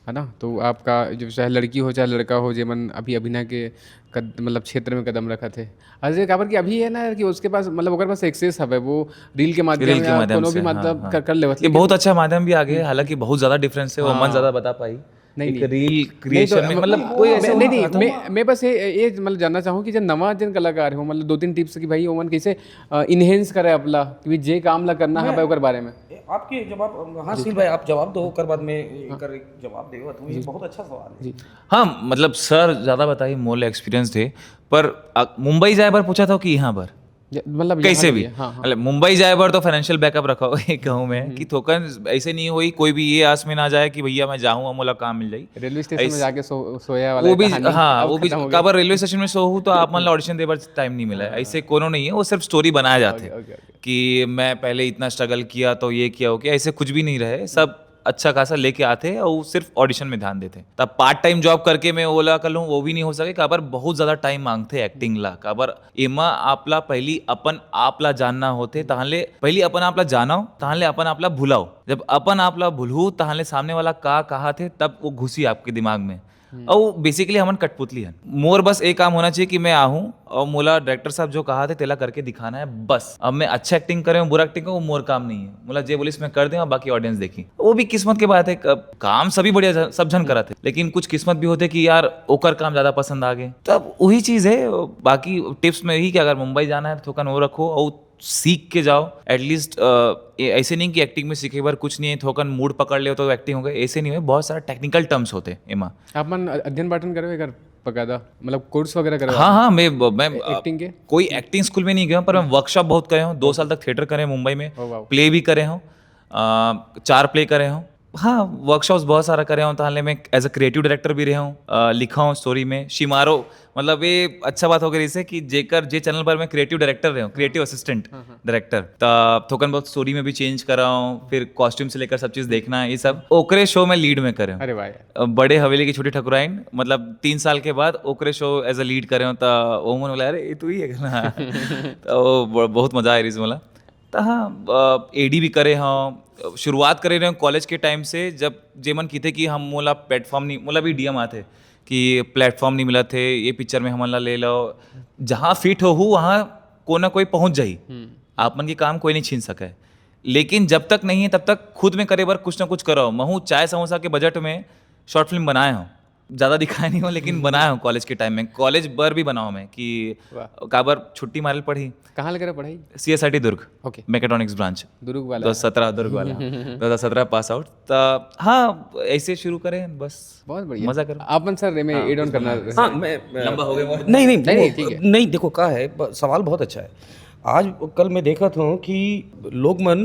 है ना, तो आपका जो चाहे लड़की हो चाहे लड़का हो, जेमन अभी अभिनय के कद, मतलब क्षेत्र में कदम रखत हे, अजय, काबर कि अभी है ना यार कि उसके पास, मतलब ओकर पास एक्सेस हवे, वो रील के माध्यम रील के या माध्यम कोनो से, भी हाँ, मतलब हाँ। कर, कर लेवत। ये बहुत अच्छा माध्यम भी आ गया है, हालांकि बहुत ज्यादा डिफरेंस है, वो मन ज्यादा बता पाई। नहीं, एक नहीं। रील नहीं तो, क्रिएशन में, मतलब कोई ऐसे नहीं, हो नहीं, रहा था। मैं, मैं बस ये, ये मतलब जानना चाहूँ कि जो नवा जन कलाकार हो, मतलब दो तीन टिप्स कि भाई ओमन कैसे इनहेंस करे अपला, कि जे काम ला करना है भाई ओकर बारे में। ए, आपके जवाब, हाँ सुनील भाई, आप जवाब दो, ओकर बाद में एकर एक जवाब देवत हूँ। ये बहुत अच्छा सवाल है। जी। हाँ, मतलब सर ज्यादा बताइए, मोर ले एक्सपीरियंस थे, पर अ, मुंबई जाए बर पूछा था कि यहाँ पर ज-, मतलब कैसे यहाँ भी, पे, हाँ, हाँ। मतलब मुंबई जाए बर तो फाइनेंशियल बैकअप रखो, ये कहूँ मैं कि थोकन ऐसे नहीं होई, कोई भी ये आस में ना जाए कि भैया मैं जाऊँ, मोला काम मिल जाए। रेलवे स्टेशन में ऐसे- जाके सो, सोया वाला वो भी, कहानी, हाँ, अब वो भी खत्म हो गई। काबर रेलवे स्टेशन में सो हूँ तो आप मन ला ऑडिशन दे बर टाइम नहीं मिला है, ऐसे कोनो नहीं है, वो सिर्फ स्टोरी बनाया जाते ओके, ओके। कि मैं पहले इतना स्ट्रगल किया तो ये किया हो गया, ऐसे कुछ भी नहीं रहे। सब अच्छा खासा लेके आते हैं और सिर्फ ऑडिशन में ध्यान देते हैं। तब पार्ट टाइम जॉब करके मैं ओला कर लूँ, वो भी नहीं हो सके। काबर बहुत ज्यादा टाइम मांगते एक्टिंग ला। काबर एमा आपला पहली अपन आप ला जानना होते, तहले पहली अपन आप ला जानो, तहले अपन आप ला भुलाओ। जब अपन आप ला भुलहू, तहले सामने वाला का कहा थे, तब वो घुसी आपके दिमाग में। और बेसिकली हमन कठपुतली हन। मोर बस एक काम होना चाहिए कि मैं आहूँ और मोला डायरेक्टर साहब जो कहा थे, तेला करके दिखाना है बस। अब मैं अच्छा एक्टिंग करे हूँ, बुरा एक्टिंग करूँ, वो मोर काम नहीं है। मोला जे बोलिस मैं कर दे, बाकी ऑडियंस देखी। वो भी किस्मत के बात है। अब काम सभी बढ़िया झ-, सब झन करत है, लेकिन कुछ किस्मत भी होते कि यार ओकर काम ज्यादा पसंद आ गए। तब वही चीज है। बाकी टिप्स में यही कि अगर मुंबई जाना है तो थोकन वो रखो और सीख के जाओ एटलीस्ट। ऐसे नहीं कि एक्टिंग में सीखे बार कुछ नहीं है, थोकन मूड पकड़ ले तो एक्टिंग हो गई, ऐसे नहीं हो। बहुत सारा टेक्निकल टर्म्स होते हैं एमा। आप मन अध्ययन पाठन करे हो एकर बकायदा, मतलब कोर्स वगैरह करे हो हाँ, आप? हाँ, मैं मैं एक्टिंग के? कोई एक्टिंग स्कूल में नहीं गया हूँ, पर मैं वर्कशॉप बहुत करे हूँ। दो साल तक थिएटर करे हूँ मुंबई में, Oh, wow. प्ले भी करे हूँ, अ, चार प्ले करे हूँ। हाँ, वर्कशॉप्स बहुत सारा करे हूँ। ताहले मैं एज अ क्रिएटिव डायरेक्टर भी रहे हूँ, अ, लिखा हूँ स्टोरी में। शिमारो, मतलब ये अच्छा बात हो गई इसे कि जेकर जे चैनल पर मैं क्रिएटिव डायरेक्टर रहे हूँ, क्रिएटिव असिस्टेंट डायरेक्टर, त थोकन बहुत स्टोरी में भी चेंज करा हूँ, फिर कॉस्ट्यूम से लेकर सब चीज़ देखना, ये सब ओकरे शो में लीड में करे हूँ। अरे वाह यार। अ, बड़े हवेली की छोटी ठकुराइन, मतलब तीन साल के बाद ओकरे शो एज अ लीड करे हूँ, त ओमन बोला, "अरे ये तू ही है ना?" तो वो ब-, बहुत मजा आए रही मोला। त हाँ, एडी भी करे हूँ, शुरुआत करे रहे हूँ कॉलेज के टाइम से, जब जेमन की थे कि हम मोला प्लेटफॉर्म नहीं, मोला भी डीएम आते कि प्लेटफॉर्म नहीं मिला थे, ये पिक्चर में हमन ला ले लो, जहाँ फिट हो हूँ वहाँ कोई ना कोई पहुँच जाई। आप मन के काम कोई नहीं छीन सके। लेकिन जब तक नहीं है तब तक खुद में करे बर कुछ ना कुछ करो। महू चाय समोसा के बजट में शॉर्ट फिल्म बनाए हो, ज़्यादा दिखाए नहीं हो लेकिन बनाए हो कॉलेज के टाइम में, कॉलेज बर भी बनाओ मैं कि वाह। काबर छुट्टी मारे ल पड़ी। कहाँ ले करे पढ़ाई? C S I T Durg, okay. Mechatronics branch. Durg वाला। दो हज़ार सत्रह दुर्ग वाला। दो हज़ार सत्रह पास आउट। त हाँ, ऐसे शुरू करें बस। बहुत बढ़िया। मजा करो। आप मन सर, मैं हाँ, एड ऑन कुछ करना। बनाना। हाँ, मैं, मैं लंबा हो गया बहुत। नहीं नहीं नहीं, वो- नहीं, ठीक है। नहीं, देखो, क्या है, ब- सवाल बहुत अच्छा है। आज कल मैं देखा था कि लोग मन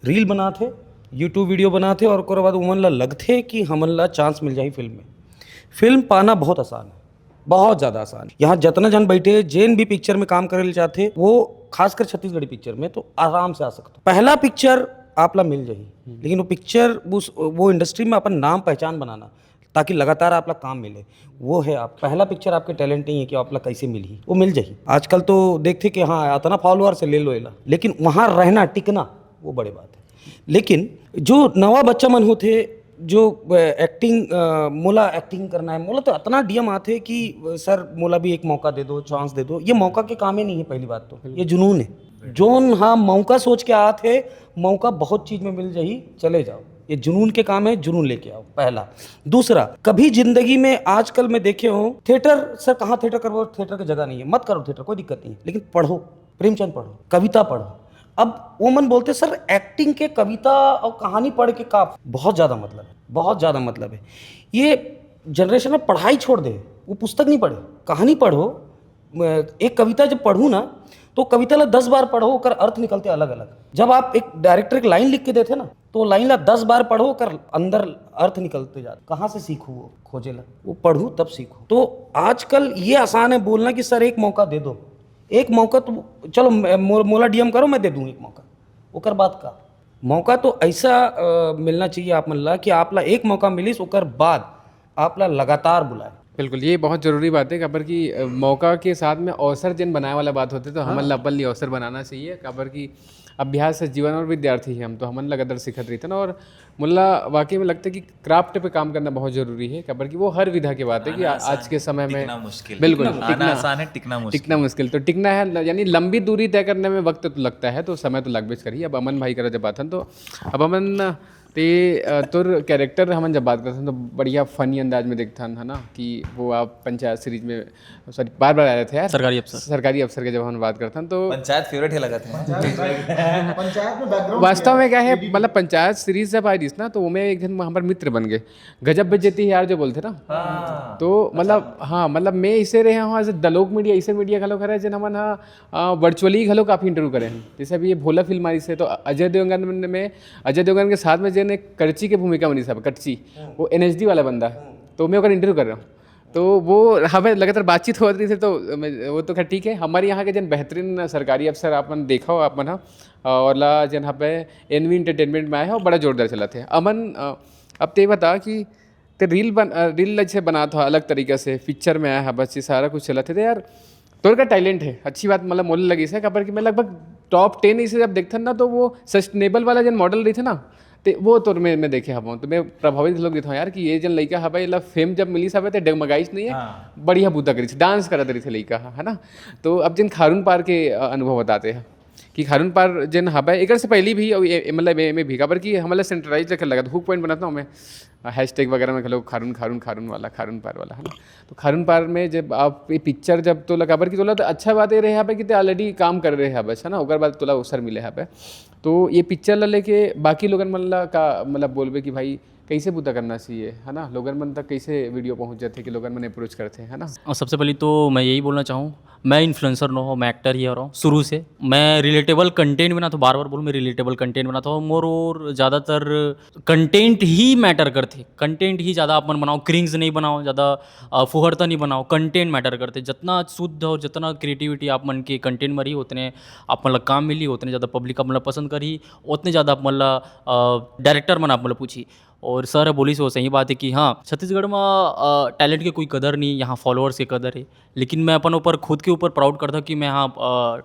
रील बनाते, यूट्यूब वीडियो बनाते और ओकर बाद उमन ला लगते कि हमन ला चांस मिल जाही फिल्म में। फिल्म पाना बहुत आसान है, बहुत ज़्यादा आसान है। यहाँ जितना जन बैठे, जेन भी पिक्चर में काम करे ले चाहते, वो खासकर छत्तीसगढ़ी पिक्चर में तो आराम से आ सकता। पहला पिक्चर आप ला मिल जाही, लेकिन वो पिक्चर उस वो इंडस्ट्री में अपन नाम पहचान बनाना, ताकि लगातार आप ला काम मिले। वो है आप पहला पिक्चर, आपके टैलेंट नहीं है कि आप ला कैसे मिलही, वो मिल जाही। आजकल तो देखते कि हाँ, इतना फॉलोअर से ले लो एला, लेकिन वहाँ रहना, टिकना, वो बड़े बात है। लेकिन जो नवा बच्चा मन होते, जो एक्टिंग, मोला एक्टिंग करना है, मोला तो इतना डीएम आते कि सर, मोला भी एक मौका दे दो, चांस दे दो। ये मौका के काम ही नहीं है। पहली बात तो ये जुनून है। जोन हाँ मौका सोच के आते, मौका बहुत चीज में मिल जाही, चले जाओ। ये जुनून के काम है, जुनून लेके आओ, पहला। दूसरा, कभी जिंदगी में आजकल मैं देखे हूँ, थिएटर, सर, कहाँ थिएटर करबो, थिएटर की जगह नहीं है, मत करो थिएटर, कोई दिक्कत नहीं है, लेकिन पढ़ो, प्रेमचंद पढ़ो, कविता पढ़ो। अब वो मन बोलते, सर, एक्टिंग के, कविता और कहानी पढ़ के का बहुत ज़्यादा मतलब है, बहुत ज़्यादा मतलब है। ये जनरेशन में पढ़ाई छोड़ दे, वो पुस्तक नहीं पढ़े, कहानी पढ़ो। म-, एक कविता जब पढ़ू ना, तो कविता ला दस बार पढ़ो, ओकर अर्थ निकलते अलग अलग। जब आप एक डायरेक्टर एक लाइन लिख के देते ना, तो लाइन ला दस बार पढ़ो, ओकर अंदर अर्थ निकलते जाते। कहाँ से सीखू वो खोजे ला? वो पढ़ू तब सीखू। तो आजकल ये आसान है बोलना कि सर, एक मौका दे दो, एक मौका तो चलो, म-, मो-, मोला डीएम करो, मैं दे दूँ एक मौका। ओकर बाद का मौका तो ऐसा अ, मिलना चाहिए आप मन ला कि आप ला एक मौका मिलिस, ओकर बाद आप ला लगातार बुलाए। बिल्कुल, ये बहुत ज़रूरी बात है, काबर कि अ, मौका के साथ में अवसर जिन बनाए वाला बात होते, तो हमन ला अपन लिए अवसर बनाना चाहिए, काबर कि अभ्यास से जीवन और विद्यार्थी है हम, तो हमन लगातार सीखत रहिथन। और मोला वाकई में लगता है कि क्राफ्ट पे काम करना बहुत ज़रूरी है, काबर कि वो हर विधा के बात है कि आना आ- आसान आज के समय में टिकना मुश्किल। बिल्कुल, आना टिकना- आसान है, टिकना मुश्किल। टिकना मुश्किल। तो टिकना है, यानी लंबी दूरी तय करने में वक्त तो लगता है, तो समय तो लगबे करही। अब अमन भाई करा जब बात हन, तो अब अमन, ते अ, तोर कैरेक्टर हमन जब बात करथन, तो बढ़िया फनी अंदाज में देखथन, है ना, कि वो आप पंचायत सीरीज में, सॉरी, बार बार आ रहे थे यार, सरकारी अफसर। सरकारी अफसर के जब हम बात करथन, तो पंचायत फेवरेट है लगत है। पंचायत में बैकग्राउंड वास्तव में क्या है, मतलब, पंचायत सीरीज जब आई रहिस ना, तो वो में एक दिन हमारे मित्र बन गए, गजब बेइज्जती है यार, जो बोलते ना। हाँ। तो मतलब, हाँ, मतलब, मैं इसे रहे हूँ, एज ए दलोक मीडिया, इसे मीडिया घलो करे, जेन हमन हा वर्चुअली घलो काफी इंटरव्यू करे हैं। जैसे अभी ये भोला फिल्म आई से, तो अजय देवगन में, अजय देवगन के साथ में जेन एक करची के भूमिका बनी सब, करची, वो एनएसडी वाला बंदा है, तो मैं ओकर इंटरव्यू कर रहा हूँ। तो वो हमें लगातार बातचीत होत रही थी, तो मैं, वो तो खैर ठीक है। हमारे यहाँ के जन बेहतरीन सरकारी अफसर आप मन देखा हो, आप मन हा, और ला जन यहाँ पे एनवी एंटरटेनमेंट में आए हैं और बड़ा जोरदार चला थे। अमन, अ, अब ते बता कि ते रील बन, अ, रील अच्छे बनात हो अलग तरीका से, पिक्चर में आया है, बस ये सारा कुछ चला थे। तो यार, तोर का टैलेंट है, अच्छी बात, मतलब, मोले लगी से, काबर कि मैं लगभग टॉप टेन इसे जब देखथन ना, तो वो सस्टेनेबल वाला जन मॉडल रही थे ना, ते वो तोर में मैं देखे हबो, तो मैं प्रभावित लोग देता हूँ यार, कि ये जन लइका हबे, एला फेम जब मिली हबे, ते डगमगाइस नहीं है, हाँ। बढ़िया बुद्धा करी थे, डांस करत रही थे लइका, है ना। तो अब जिन खारून पार के अ, अनुभव बताते हैं कि खारून पार जेन हबे, एकर से पहली भी, अउ ए-, ए-, मतलब, ए-, में भी, काबर कि हमला सेंट्रलाइज रखे लगत, हुक पॉइंट बनत ना, हमें हैशटैग वगैरह में घलो खारून, खारून, खारून वाला, खारून पार वाला, है ना। तो खारून पार में जब आप ये पिक्चर जब तोला, काबर कि तोला तो अच्छा बात ये रहे हबे कि ते ऑलरेडी काम कर रहे हबे, है ना, ओकर बाद तोला अवसर मिले हबे। तो ये पिक्चर ला लेके बाकी लोगन मन ला का, मतलब, बोलबे कि भाई, कैसे बुता करना चाहिए, है ना, लोगन मन तक कैसे वीडियो पहुंच जाते कि लोगन मन अप्रोच करते, है ना। और सबसे पहले तो मैं यही बोलना चाहूँ, मैं इन्फ्लुएंसर नो हो, मैं एक्टर ही हो रहा हूँ शुरू से। मैं रिलेटेबल कंटेंट बनाता हूँ, बार बार बोलूँ, मैं रिलेटेबल कंटेंट बनाता हूँ। मोर और ज़्यादातर कंटेंट ही मैटर करते, कंटेंट ही ज़्यादा आप मन बनाओ, क्रिंज नहीं बनाओ, ज़्यादा अ, फुहरता नहीं बनाओ, कंटेंट मैटर करते। जितना शुद्ध और जितना क्रिएटिविटी आप मन के कंटेंट में रही, उतने आप मन ला काम मिली, उतने ज़्यादा पब्लिक आप मन ला पसंद करही, उतने ज़्यादा आप मन ला डायरेक्टर मन आप मन ला पूछी। और सर ह बोलिस, वो सही बात है कि हाँ, छत्तीसगढ़ में टैलेंट के कोई कदर नहीं, यहाँ फॉलोअर्स के कदर है। लेकिन मैं अपन ऊपर, खुद के ऊपर प्राउड करता हूँ कि मैं यहाँ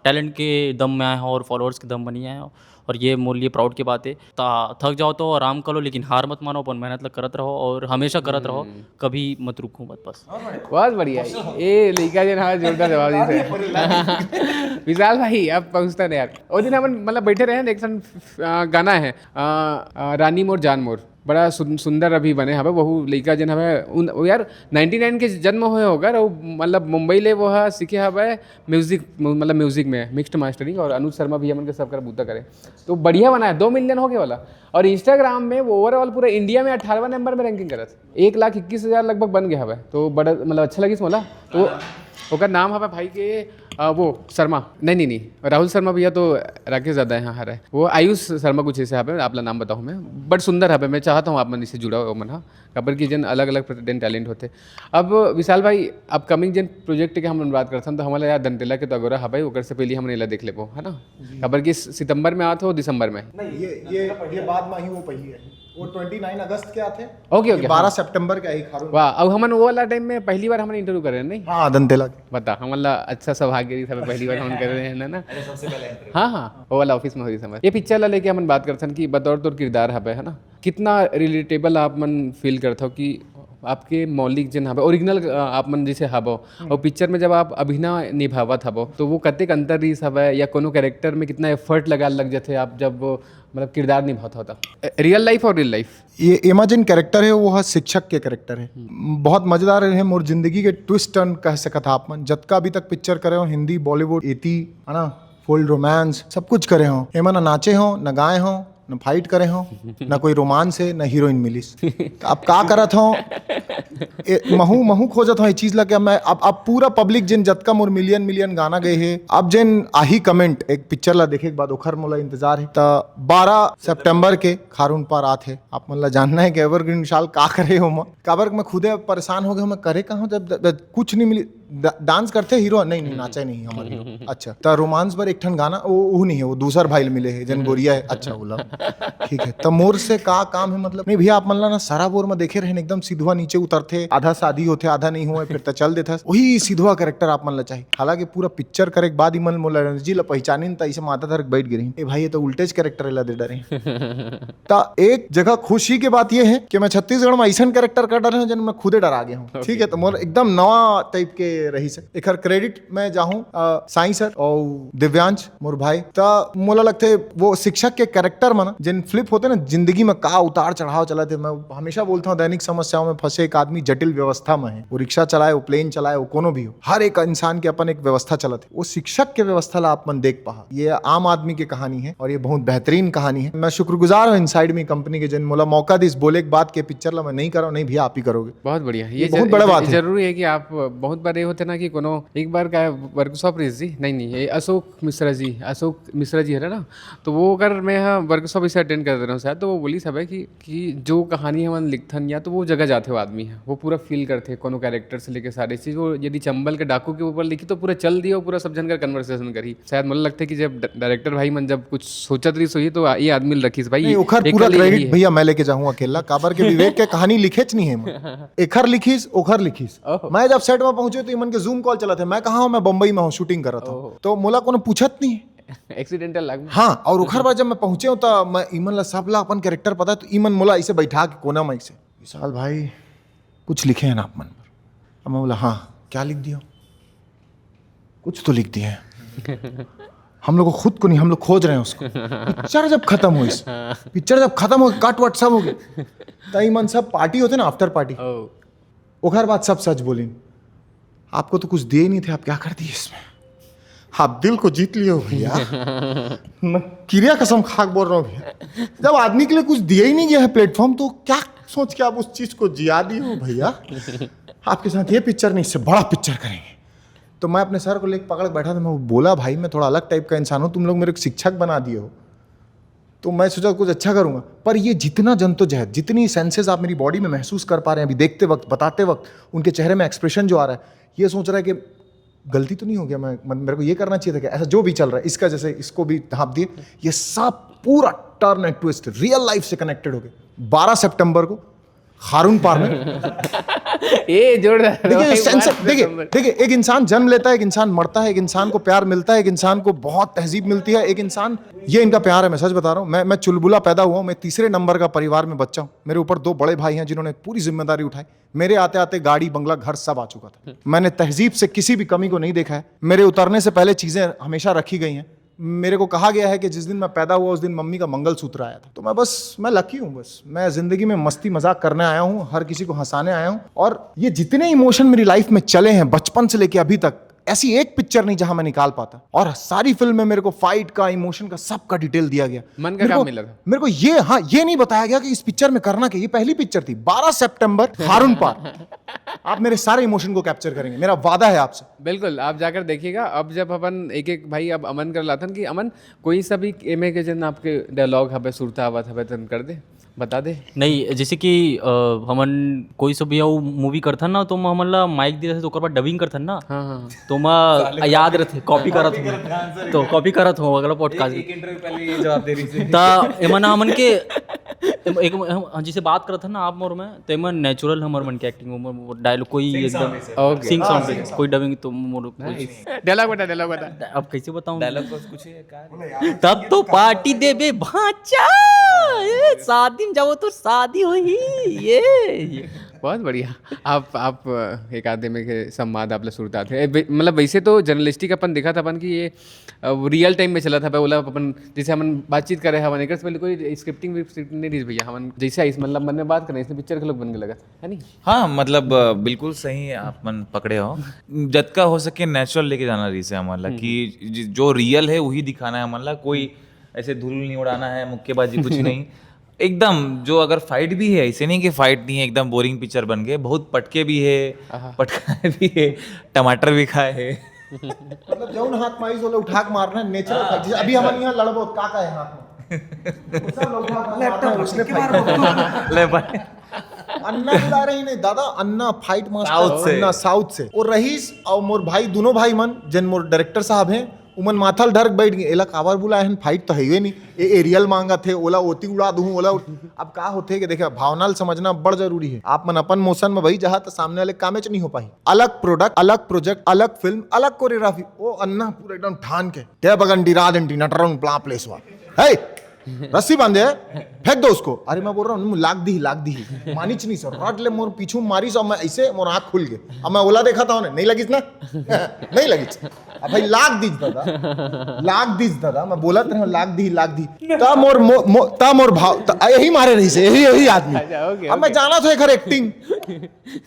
टैलेंट के दम में आया हूँ और फॉलोअर्स के दम में नहीं आया हूँ। और ये मोर लिए प्राउड की बात है। ता थक जाओ तो आराम कर लो, लेकिन हार मत मानो, अपन मेहनत लग करत रहो और हमेशा करत रहो, कभी मत रुको मत, बस। बहुत बढ़िया। ये लइका जे ना जोरदार जवाब दीस हे। विशाल भाई, अब पहुंचता नहीं यार। वो दिन अपन मतलब बैठे रहे, एक ठन, आ, गाना है, आ, आ, रानी मोर जान मोर, बड़ा सुन-, सुंदर अभी बने हवे। वहू लइका जन हवे उन, वो यार नाइंटी नाइन के जन्म होए होगा, वो मतलब मुंबई ले वो ह सीखे हवे म्यूजिक, मतलब म्यूजिक में मिक्स्ड मास्टरिंग, और अनुज शर्मा भैया मन के सब कर बूता करे। तो बढ़िया बना है, दो मिलियन हो गए वाला। और इंस्टाग्राम में वो ओवरऑल पूरा इंडिया में अठारहवाँ नंबर में रैंकिंग करत, एक लाख इक्कीस हजार लगभग बन गया हवे। तो बड़ा मतलब अच्छा लगिस मोला। तो ओकर नाम हवे भाई के, आ, वो शर्मा, नहीं नहीं नहीं, राहुल शर्मा भैया तो राकेश दादा यहाँ हरे, वो आयुष शर्मा कुछ ऐसे हवे, आप ला नाम बताऊँ मैं, बड़ सुंदर हवे। मैं चाहता हूँ आप मन इससे जुड़ा हो मन हा, काबर कि जन अलग अलग प्रतिदिन टैलेंट होते। अब विशाल भाई, अपकमिंग जन प्रोजेक्ट के हमन बात करथन, तो हमला यार दंतेला के तो अगोरा हवे, ओकर से पहले हमन एला देख लेबो, है ना? काबर कि सितंबर में आत हो, दिसंबर में? नहीं, ये ये ये बाद में ही वो पहली है। वो ट्वेंटी नाइन अगस्त के आते हैं। ओके, ओके, बारह सितंबर के आई खारून। वाह, अब हमन वो वाला टाइम में पहली बार हमन इंटरव्यू करे, नहीं? हाँ, दंतेला के। बता, हमन ला अच्छा सौभाग्य रही, हमें पहली बार हमन करे रहे हैं ना। अरे, सबसे पहले इंटरव्यू। हाँ हाँ, वो वाला ऑफिस में हुई समय। ये पिक्चर ला लेके हमन बात करथन कि बतौर तोर किरदार हवे, है ना, कितना रिलेटेबल आप मन फील करत हो कि आपके मौलिक जन हवे, ओरिजिनल आप मन जैसे हवो, और पिक्चर में जब आप अभिनय निभावत हवो, तो वो कतेक अंतर रहीस हवे, या कोनो कैरेक्टर में कितना एफर्ट लगा लग जाते आप जब वो, मतलब, किरदार निभावत हो? रियल लाइफ और रियल लाइफ। ये एमा जिन कैरेक्टर है, वो है शिक्षक के कैरेक्टर है। बहुत मजेदार है, मोर जिंदगी के ट्विस्ट टर्न कह सकत हा आप मन। जतका अभी तक पिक्चर करे हो, हिंदी, बॉलीवुड, एती, है ना, फुल रोमांस, सब कुछ करे हो। एमा ना नाचे हो, ना गाए हो, ना फाइट करे हो, ना कोई रोमांस है, ना हीरोइन मिलिस। तो अब का करत हो? ए, महू महू खोजत हो ये चीज ला कि मैं अब अब पूरा पब्लिक जिन जतका मोर मिलियन मिलियन गाना गए है, अब जिन आही कमेंट, एक पिक्चर ला देखे के बाद ओखर मोला इंतजार है। त बारह सितंबर के खारून पार आत है, आप मन ला जानना है कि एवरग्रीन विशाल का करे हो। मैं काबर मैं खुदे परेशान हो गए, मैं करे का हूँ जब, जब, जब कुछ नहीं मिली। डा-, डांस करते हीरो? नहीं नहीं, नाचे नहीं हमारे हीरो। अच्छा, त रोमांस पर एक ठन गाना, वो वो नहीं है, वो दूसर भाई मिले है, जन गोरिया है। अच्छा, बोला ठीक है, त मोर से का काम है? मतलब नहीं भैया, आप मन ला ना सराबोर में देखे रहे, एकदम सिधवा नीचे उतरते, आधा शादी होते, आधा नहीं हुआ, फिर त चल देता। वही सिधवा कैरेक्टर आप मन ला चाहिए। हालांकि पूरा पिक्चर करे के बाद ही मन मोला एनर्जी ला पहचानिन, त इसे माता धर के बैठ गई रही, ए भाई, ये तो उल्टेज कैरेक्टर ला दे डरे। त एक जगह खुशी की बात ये है कि मैं छत्तीसगढ़ में ऐसा कैरेक्टर कर डाले हूँ, जन मैं खुदे डरा गया हूँ। ठीक है, तो मोर एकदम नवा टाइप के रही से। एकर क्रेडिट मैं जाहूँ, अ, साईं सर और दिव्यांश, मोर भाई। त मोला लगते वो शिक्षक के कैरेक्टर में ना, जिन फ्लिप होते ना जिंदगी में, का उतार चढ़ाव चलत है। मैं हमेशा बोलता हूँ, दैनिक समस्याओं में फंसे एक आदमी जटिल व्यवस्था में है। वो रिक्शा चलाए, वो प्लेन चलाए, वो कोनो भी हो, हर एक इंसान के अपन एक व्यवस्था चलत है। वो शिक्षक के व्यवस्था ला आप मन देख पहा, ये आम आदमी की कहानी है और ये बहुत बेहतरीन कहानी है। मैं शुक्रगुजार हूँ इनसाइड मी कंपनी के, जिन मोला मौका दिस बोले के बाद के पिक्चर ला मैं नहीं करा हूँ, नहीं भैया, आप ही करोगे। बहुत बढ़िया। ये बहुत बड़ा बात है। जरूरी है कि आप बहुत बार ये होते ना कि कोनो एक बार का वर्कशॉप रहीस जी, नहीं नहीं, ये अशोक मिश्रा जी, अशोक मिश्रा जी है ना, तो वो अगर मैं यहाँ वर्कशॉप इसे अटेंड कर दे रहा हूँ शायद, तो वो बोलिस हवे कि कि जो कहानी हमन लिखथन या तो वो जगह जाथे वो आदमी है, वो पूरा फील करथे कोनो कैरेक्टर से लेके सारी चीज। वो यदि चंबल के डाकू के ऊपर लिखी तो पूरा चल दिया, वो पूरा सब जन का कन्वर्सेशन करी। शायद मोला लगथे कि जब डायरेक्टर भाई मन जब कुछ सोचत रहीस होही तो ये आदमी ल रखिस भाई, नहीं, ओखर एकर पूरा लिए यही क्रेडिट है। भैया मैं लेके जाऊंगा अकेला, काबर के विवेक के कहानी लिखेच नहीं है। मैं एखर लिखिस, ओखर लिखिस। ओहो। मैं जब सेट में पहुंचे तो इमन के जूम कॉल चलत है, मैं कहाँ हूँ, मैं बम्बई में हूँ, शूटिंग करत हूँ। ओहो। तो मोला कोनो पूछत नहीं है। एक्सीडेंटल लाग हाँ, और ओखर बाद जब मैं पहुंचे हूँ तो मैं इमन ला सब ला अपन कैरेक्टर पता है, तो इमन मोला इसे बैठा के कोना में इसे, "विशाल भाई, कुछ लिखे हैं ना आप मन पर?" अब मैं बोला, "हाँ।" "क्या लिख दिया?" "कुछ तो लिख दिए हैं।" "हम लोग को खुद को नहीं, हम लोग खोज रहे हैं उसको।" पिक्चर जब खत्म हुई, पिक्चर जब खत्म हो, कट वट सब हो गए, तो इमन सब पार्टी होते ना, आफ्टर पार्टी, ओखर बाद सब सच बोलिन, "आपको तो कुछ दिए ही नहीं थे, आप क्या कर दिए इसमें? आप दिल को जीत लिए हो भैया।" मैं किरिया कसम खा के बोल रहा हूँ भैया, जब आदमी के लिए कुछ दिया ही नहीं गया है प्लेटफॉर्म, तो क्या सोच के आप उस चीज़ को जिया दिए हो भैया? आपके साथ ये पिक्चर नहीं, इससे बड़ा पिक्चर करेंगे। तो मैं अपने सर को लेके पकड़ के बैठा था, मैं बोला, "भाई, मैं थोड़ा अलग टाइप का इंसान हूँ, तुम लोग मेरे को शिक्षक बना दिए हो।" तो मैं सोचा कुछ अच्छा करूँगा। पर ये जितना जद्दोजहद, जितनी सेंसेस आप मेरी बॉडी में महसूस कर पा रहे हैं अभी देखते वक्त, बताते वक्त, उनके चेहरे में एक्सप्रेशन जो आ रहा है, ये सोच रहा है कि गलती तो नहीं हो गया, मैं, मैं मेरे को ये करना चाहिए था क्या, ऐसा जो भी चल रहा है, इसका जैसे इसको भी ढांप दिए, ये सब पूरा turn and twist real life से कनेक्टेड हो गए। बारह सितंबर को हारून पार में। ये जोरदार देखिए भाई, सेंस बारह देखिए सितंबर। देखिए एक इंसान जन्म लेता है, एक इंसान मरता है, एक इंसान को प्यार मिलता है, एक इंसान को बहुत तहजीब मिलती है, एक इंसान, ये इनका प्यार है। मैं सच बता रहा हूँ, मैं मैं चुलबुला पैदा हुआ हूँ, मैं तीसरे नंबर का परिवार में बच्चा हूँ। मेरे ऊपर दो बड़े भाई हैं जिन्होंने पूरी जिम्मेदारी उठाई। मेरे आते आते गाड़ी, बंगला, घर सब आ चुका था। मैंने तहजीब से किसी भी कमी को नहीं देखा है। मेरे उतरने से पहले चीजें हमेशा रखी गई हैं। मेरे को कहा गया है कि जिस दिन मैं पैदा हुआ उस दिन मम्मी का मंगलसूत्र आया था। तो मैं बस, मैं लकी हूँ, बस मैं जिंदगी में मस्ती मजाक करने आया हूँ, हर किसी को हंसाने आया हूँ। और ये जितने इमोशन मेरी लाइफ में चले हैं बचपन से लेके अभी तक, ऐसी एक पिक्चर नहीं जहां मैं निकाल पाता। और सारी फिल्म में मेरे को फाइट का, इमोशन का, सबका डिटेल दिया गया। मन का मेरे काम को- मिला था। मेरे को ये, हाँ, ये नहीं बताया गया कि इस पिक्चर में करना क्या। ये पहली पिक्चर थी, बारह सितंबर, हारून पार। आप मेरे सारे इमोशन को कैप्चर करेंगे, मेरा वादा है आपसे। बिल्कुल, आप जाकर देखिएगा। अब जब अपन एक एक भाई, अब अमन कर लाथन कि अमन, कोई सा भी एमे के जन आपके डायलॉग हबे, सुरता आवत हबे, तन कर दे, बता दे। नहीं, जैसे कि अ, हमन कोई सब भी मूवी करथन ना, तो हमन ला माइक दे रथे, तो ओकर बाद डबिंग करथन ना, हाँ हाँ। तो मैं याद रथे, कॉपी करत हूँ, तो कॉपी करत हूँ अगला पॉडकास्ट। एक इंटरव्यू पहले ये जवाब दे रही थी। त एमन हमन के एम- एक हम जैसे बात करत हन ना आप मोर में, तो एमन नेचुरल हमर मन के एक्टिंग, डायलॉग कोई एकदम ओके। सिंग सॉन्ग पे कोई डबिंग तो मोर कुछ डायलॉग बता, डायलॉग बता। अब कैसे बताऊँ? डायलॉग बस कुछ है का? तब तो पार्टी देबे भांचा, ए, शादी में जाओ तो शादी होही, ये, ये। बहुत बढ़िया। आप आप अ, एक आधे में के संवाद आप ला सुरता थे। ए, बे- मतलब वैसे तो जर्नलिस्टिक अपन देखा था अपन कि ये रियल टाइम में चला था, ओला अपन जैसे हमन बातचीत करे हवन, एकर से पहले कोई स्क्रिप्टिंग विक्रिप्टिंग नहीं रही भैया। हमन जैसे आइस मतलब मन में बात करें, इसने पिक्चर के लोग बन के लगा, है नहीं? हाँ, मतलब अ, बिल्कुल सही आप मन पकड़े हो। जतका हो सके नेचुरल लेके जाना रही से हमन ला कि ज- जो रियल है वही दिखाना है हमन ला। कोई ऐसे धूल नहीं उड़ाना है, मुक्केबाजी कुछ नहीं। एकदम जो अगर फाइट भी है, ऐसे नहीं कि फाइट नहीं है, एकदम बोरिंग पिक्चर बन गए। बहुत पटके भी है, पटकाए भी है, टमाटर भी खाए है। मतलब जौन हाथ में आइस ओला उठा के मारना है, नेचुरल फाइट। जैसे अभी हमन यहाँ लड़बो, का का है हाथ में? सब लोग उठा के मारना है, उसने फाइट। ले भाई। अन्ना बुला रही नहीं दादा, अन्ना फाइट मास्टर, साउथ से। अन्ना साउथ से। और रहीस और मोर भाई, दोनों भाई मन, जन मोर डायरेक्टर साहब हैं, उमन माथा ल धर के बैठ गए, "एला काबर बुलाए हन, फाइट तो हइवे नहीं, ए एरियल मांगत हे, ओला ओती उड़ा दूं, ओला उड़-" अब का होथे कि देखा, भावना ल समझना बड़ जरूरी है। आप मन अपन मोशन में वही जहा तो सामने वाले कामेच नहीं हो पाही। अलग प्रोडक्ट, अलग प्रोजेक्ट, अलग फिल्म, अलग कोरियोग्राफी। ओ अन्ना पूरा एकदम ठान के, "ते बगन डिरा देन टीना टरंग प्ला प्लेस वा। हे, रस्सी बांधे है, फेंक दो उसको।" अरे मैं बोल रहा हूँ, लाग दी, लाग दी। मानिच नहीं सर, रट ले मोर पीछू मारिस, अब मैं ऐसे मोर आँख खुल गए। अब मैं ओला देखा था उन्हें, "नहीं लगिस ना?" "नहीं लगिस।" अब भाई लाग दीज दादा, लाग दीज दादा, मैं बोलत रहे लाग दी, लाग दी। ता मोर मो, मो, ता मोर भाव, ता, यही मारे रही से, यही, यही आदमी। अच्छा, ओके, अब मैं जाना था एक एक्टिंग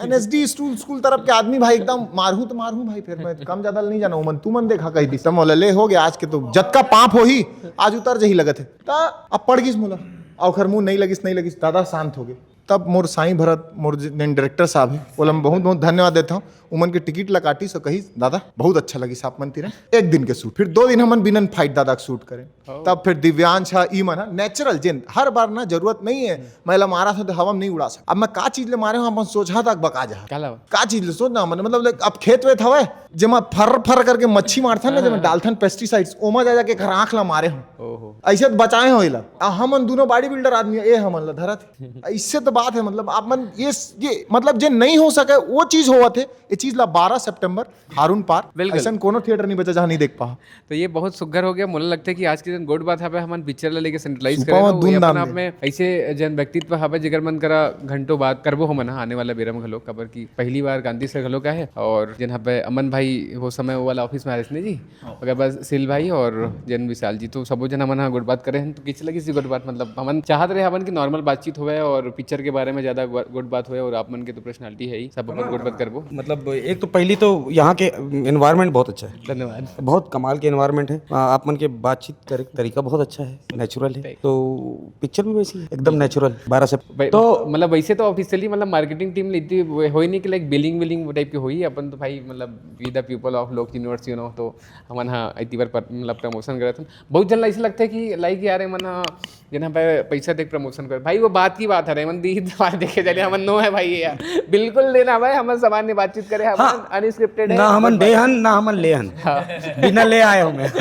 एनएसडी स्कूल, स्कूल तरफ के आदमी भाई एकदम मारहूं तो मारहूं भाई, फिर मैं कम ज्यादा नहीं जाना। उमन तू मन देखा कही दी, समोला ले हो गया आज के तो जतका पाप होही आज उतर जही लगत है। ता अब पड़ गिस मोला, अउ खर मुंह नहीं लगिस, नहीं लगिस, दादा शांत हो गए। तब मोर साईं भरत, मोर जिन डायरेक्टर साहब है, ओला मैं बहुत बहुत धन्यवाद देता हूँ। उमन के टिकट ला काटी सो कही, "दादा बहुत अच्छा लगिस आप मन तीरा।" एक दिन के शूट, फिर दो दिन हमन बिनन फाइट दादा के शूट करें। तब फिर दिव्यांश हा, ई मन हा, नेचुरल जिन हर बार ना जरूरत नहीं है, मैं ला मारा था तो हवा में नहीं उड़ा सकता। अब मैं का चीज ले मारे हूँ, अपन सोझा तक बका जा। काला? का चीज ले सोच ना, मन मतलब देख, अब खेत वेत हवे, जेमा फर फर करके मच्छी मारथन ना, जेमा डालथन पेस्टिसाइड्स, ओमा जा जाके एकर आँख ला मारे हूँ। ओहो। ऐसे तो बचाए हो एला। आ हमन दोनों बॉडी बिल्डर आदमी, ए हमन ला धरत। ऐसे तो बात है, मतलब आप मन ये, ये मतलब जे नहीं हो सके वो चीज होवत है, ये चीज ला बारह सितंबर हारून पार, बिल्कुल। ऐसा कोनो थिएटर नहीं बचा जहाँ नहीं देख पा। तो ये बहुत सुग्घर हो गया। मोला लगता है कि आज के दिन गोठ बात हवे, हमन पिक्चर ला लेके सेंट्रलइज सुपा करे मा हन। ये धूमधाम अपन आप ले। में ऐसे जन व्यक्तित्व हवे जेकर मन करा घंटों बात करबो हमन ह आने वाला बेरा में घलो, काबर कि पहली बार गांधी सर घलो का है और जन हवे अमन भाई वो समय वो वाला ऑफिस में आ रहे थे जी, ओकर बाद सिल भाई और जन विशाल जी, तो सबो जन हमन ह गोठ बात करे हन। तो किस लगिस गोठ बात, मतलब हमन चाहत रहे हमन की नॉर्मल बातचीत होवे और पिक्चर के बारे में ज्यादा गो-, गोठ बात होवे और आप मन के तो पर्सनालिटी है ही, सब अपन गोठ बात करबो। मतलब एक तो पहली तो यहाँ के एनवायरनमेंट बहुत अच्छा है। धन्यवाद। बहुत कमाल के एनवायरनमेंट है। आ, आप मन के बातचीत करे तरीका बहुत अच्छा है, नेचुरल है। तो पिक्चर भी वैसी है, एकदम नेचुरल। बारह से भाई, तो मतलब वैसे तो ऑफिशियली मतलब मार्केटिंग टीम ले इतनी वो होई नहीं कि लाइक बिलिंग विलिंग वो टाइप की होई। अपन तो भाई मतलब वी द पीपल ऑफ लोक यूनिवर्स, यू नो, तो हमन हा इतनी बार पर, मतलब प्रमोशन करत हन। बहुत जन ऐसे लगता है कि लाइक यार मन हा जन हम पैसा देख प्रमोशन कर, भाई वो बात की बात है रे, मन दी बात देखे चले, हमन नो है भाई ये यार, बिल्कुल देना भाई, हमन सामान्य बातचीत करे, हमन हाँ। अनस्क्रिप्टेड है। ना हमन दे हन, ना हमन ले हन। बिना ले आए हो मैं।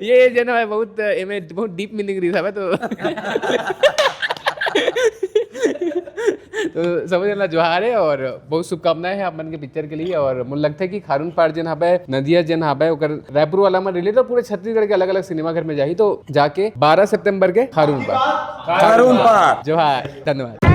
ये जेन हवय बहुत, एमे बहुत डीप मीनिंग रहिस हवय तो। तो सब झन ला जोहार हे और बहुत शुभकामनाएं हैं आप मन के पिक्चर के लिए। और मुझे लगता है कि खारून पार जेन हवय, नदिया जेन हवय, ओकर रायपुर वाला मन रिलीज और पूरे छत्तीसगढ़ के अलग-अलग सिनेमा घर में जाही, तो जाके बारह सितंबर के खारून पार। खारून पार। जोहार, धन्यवाद।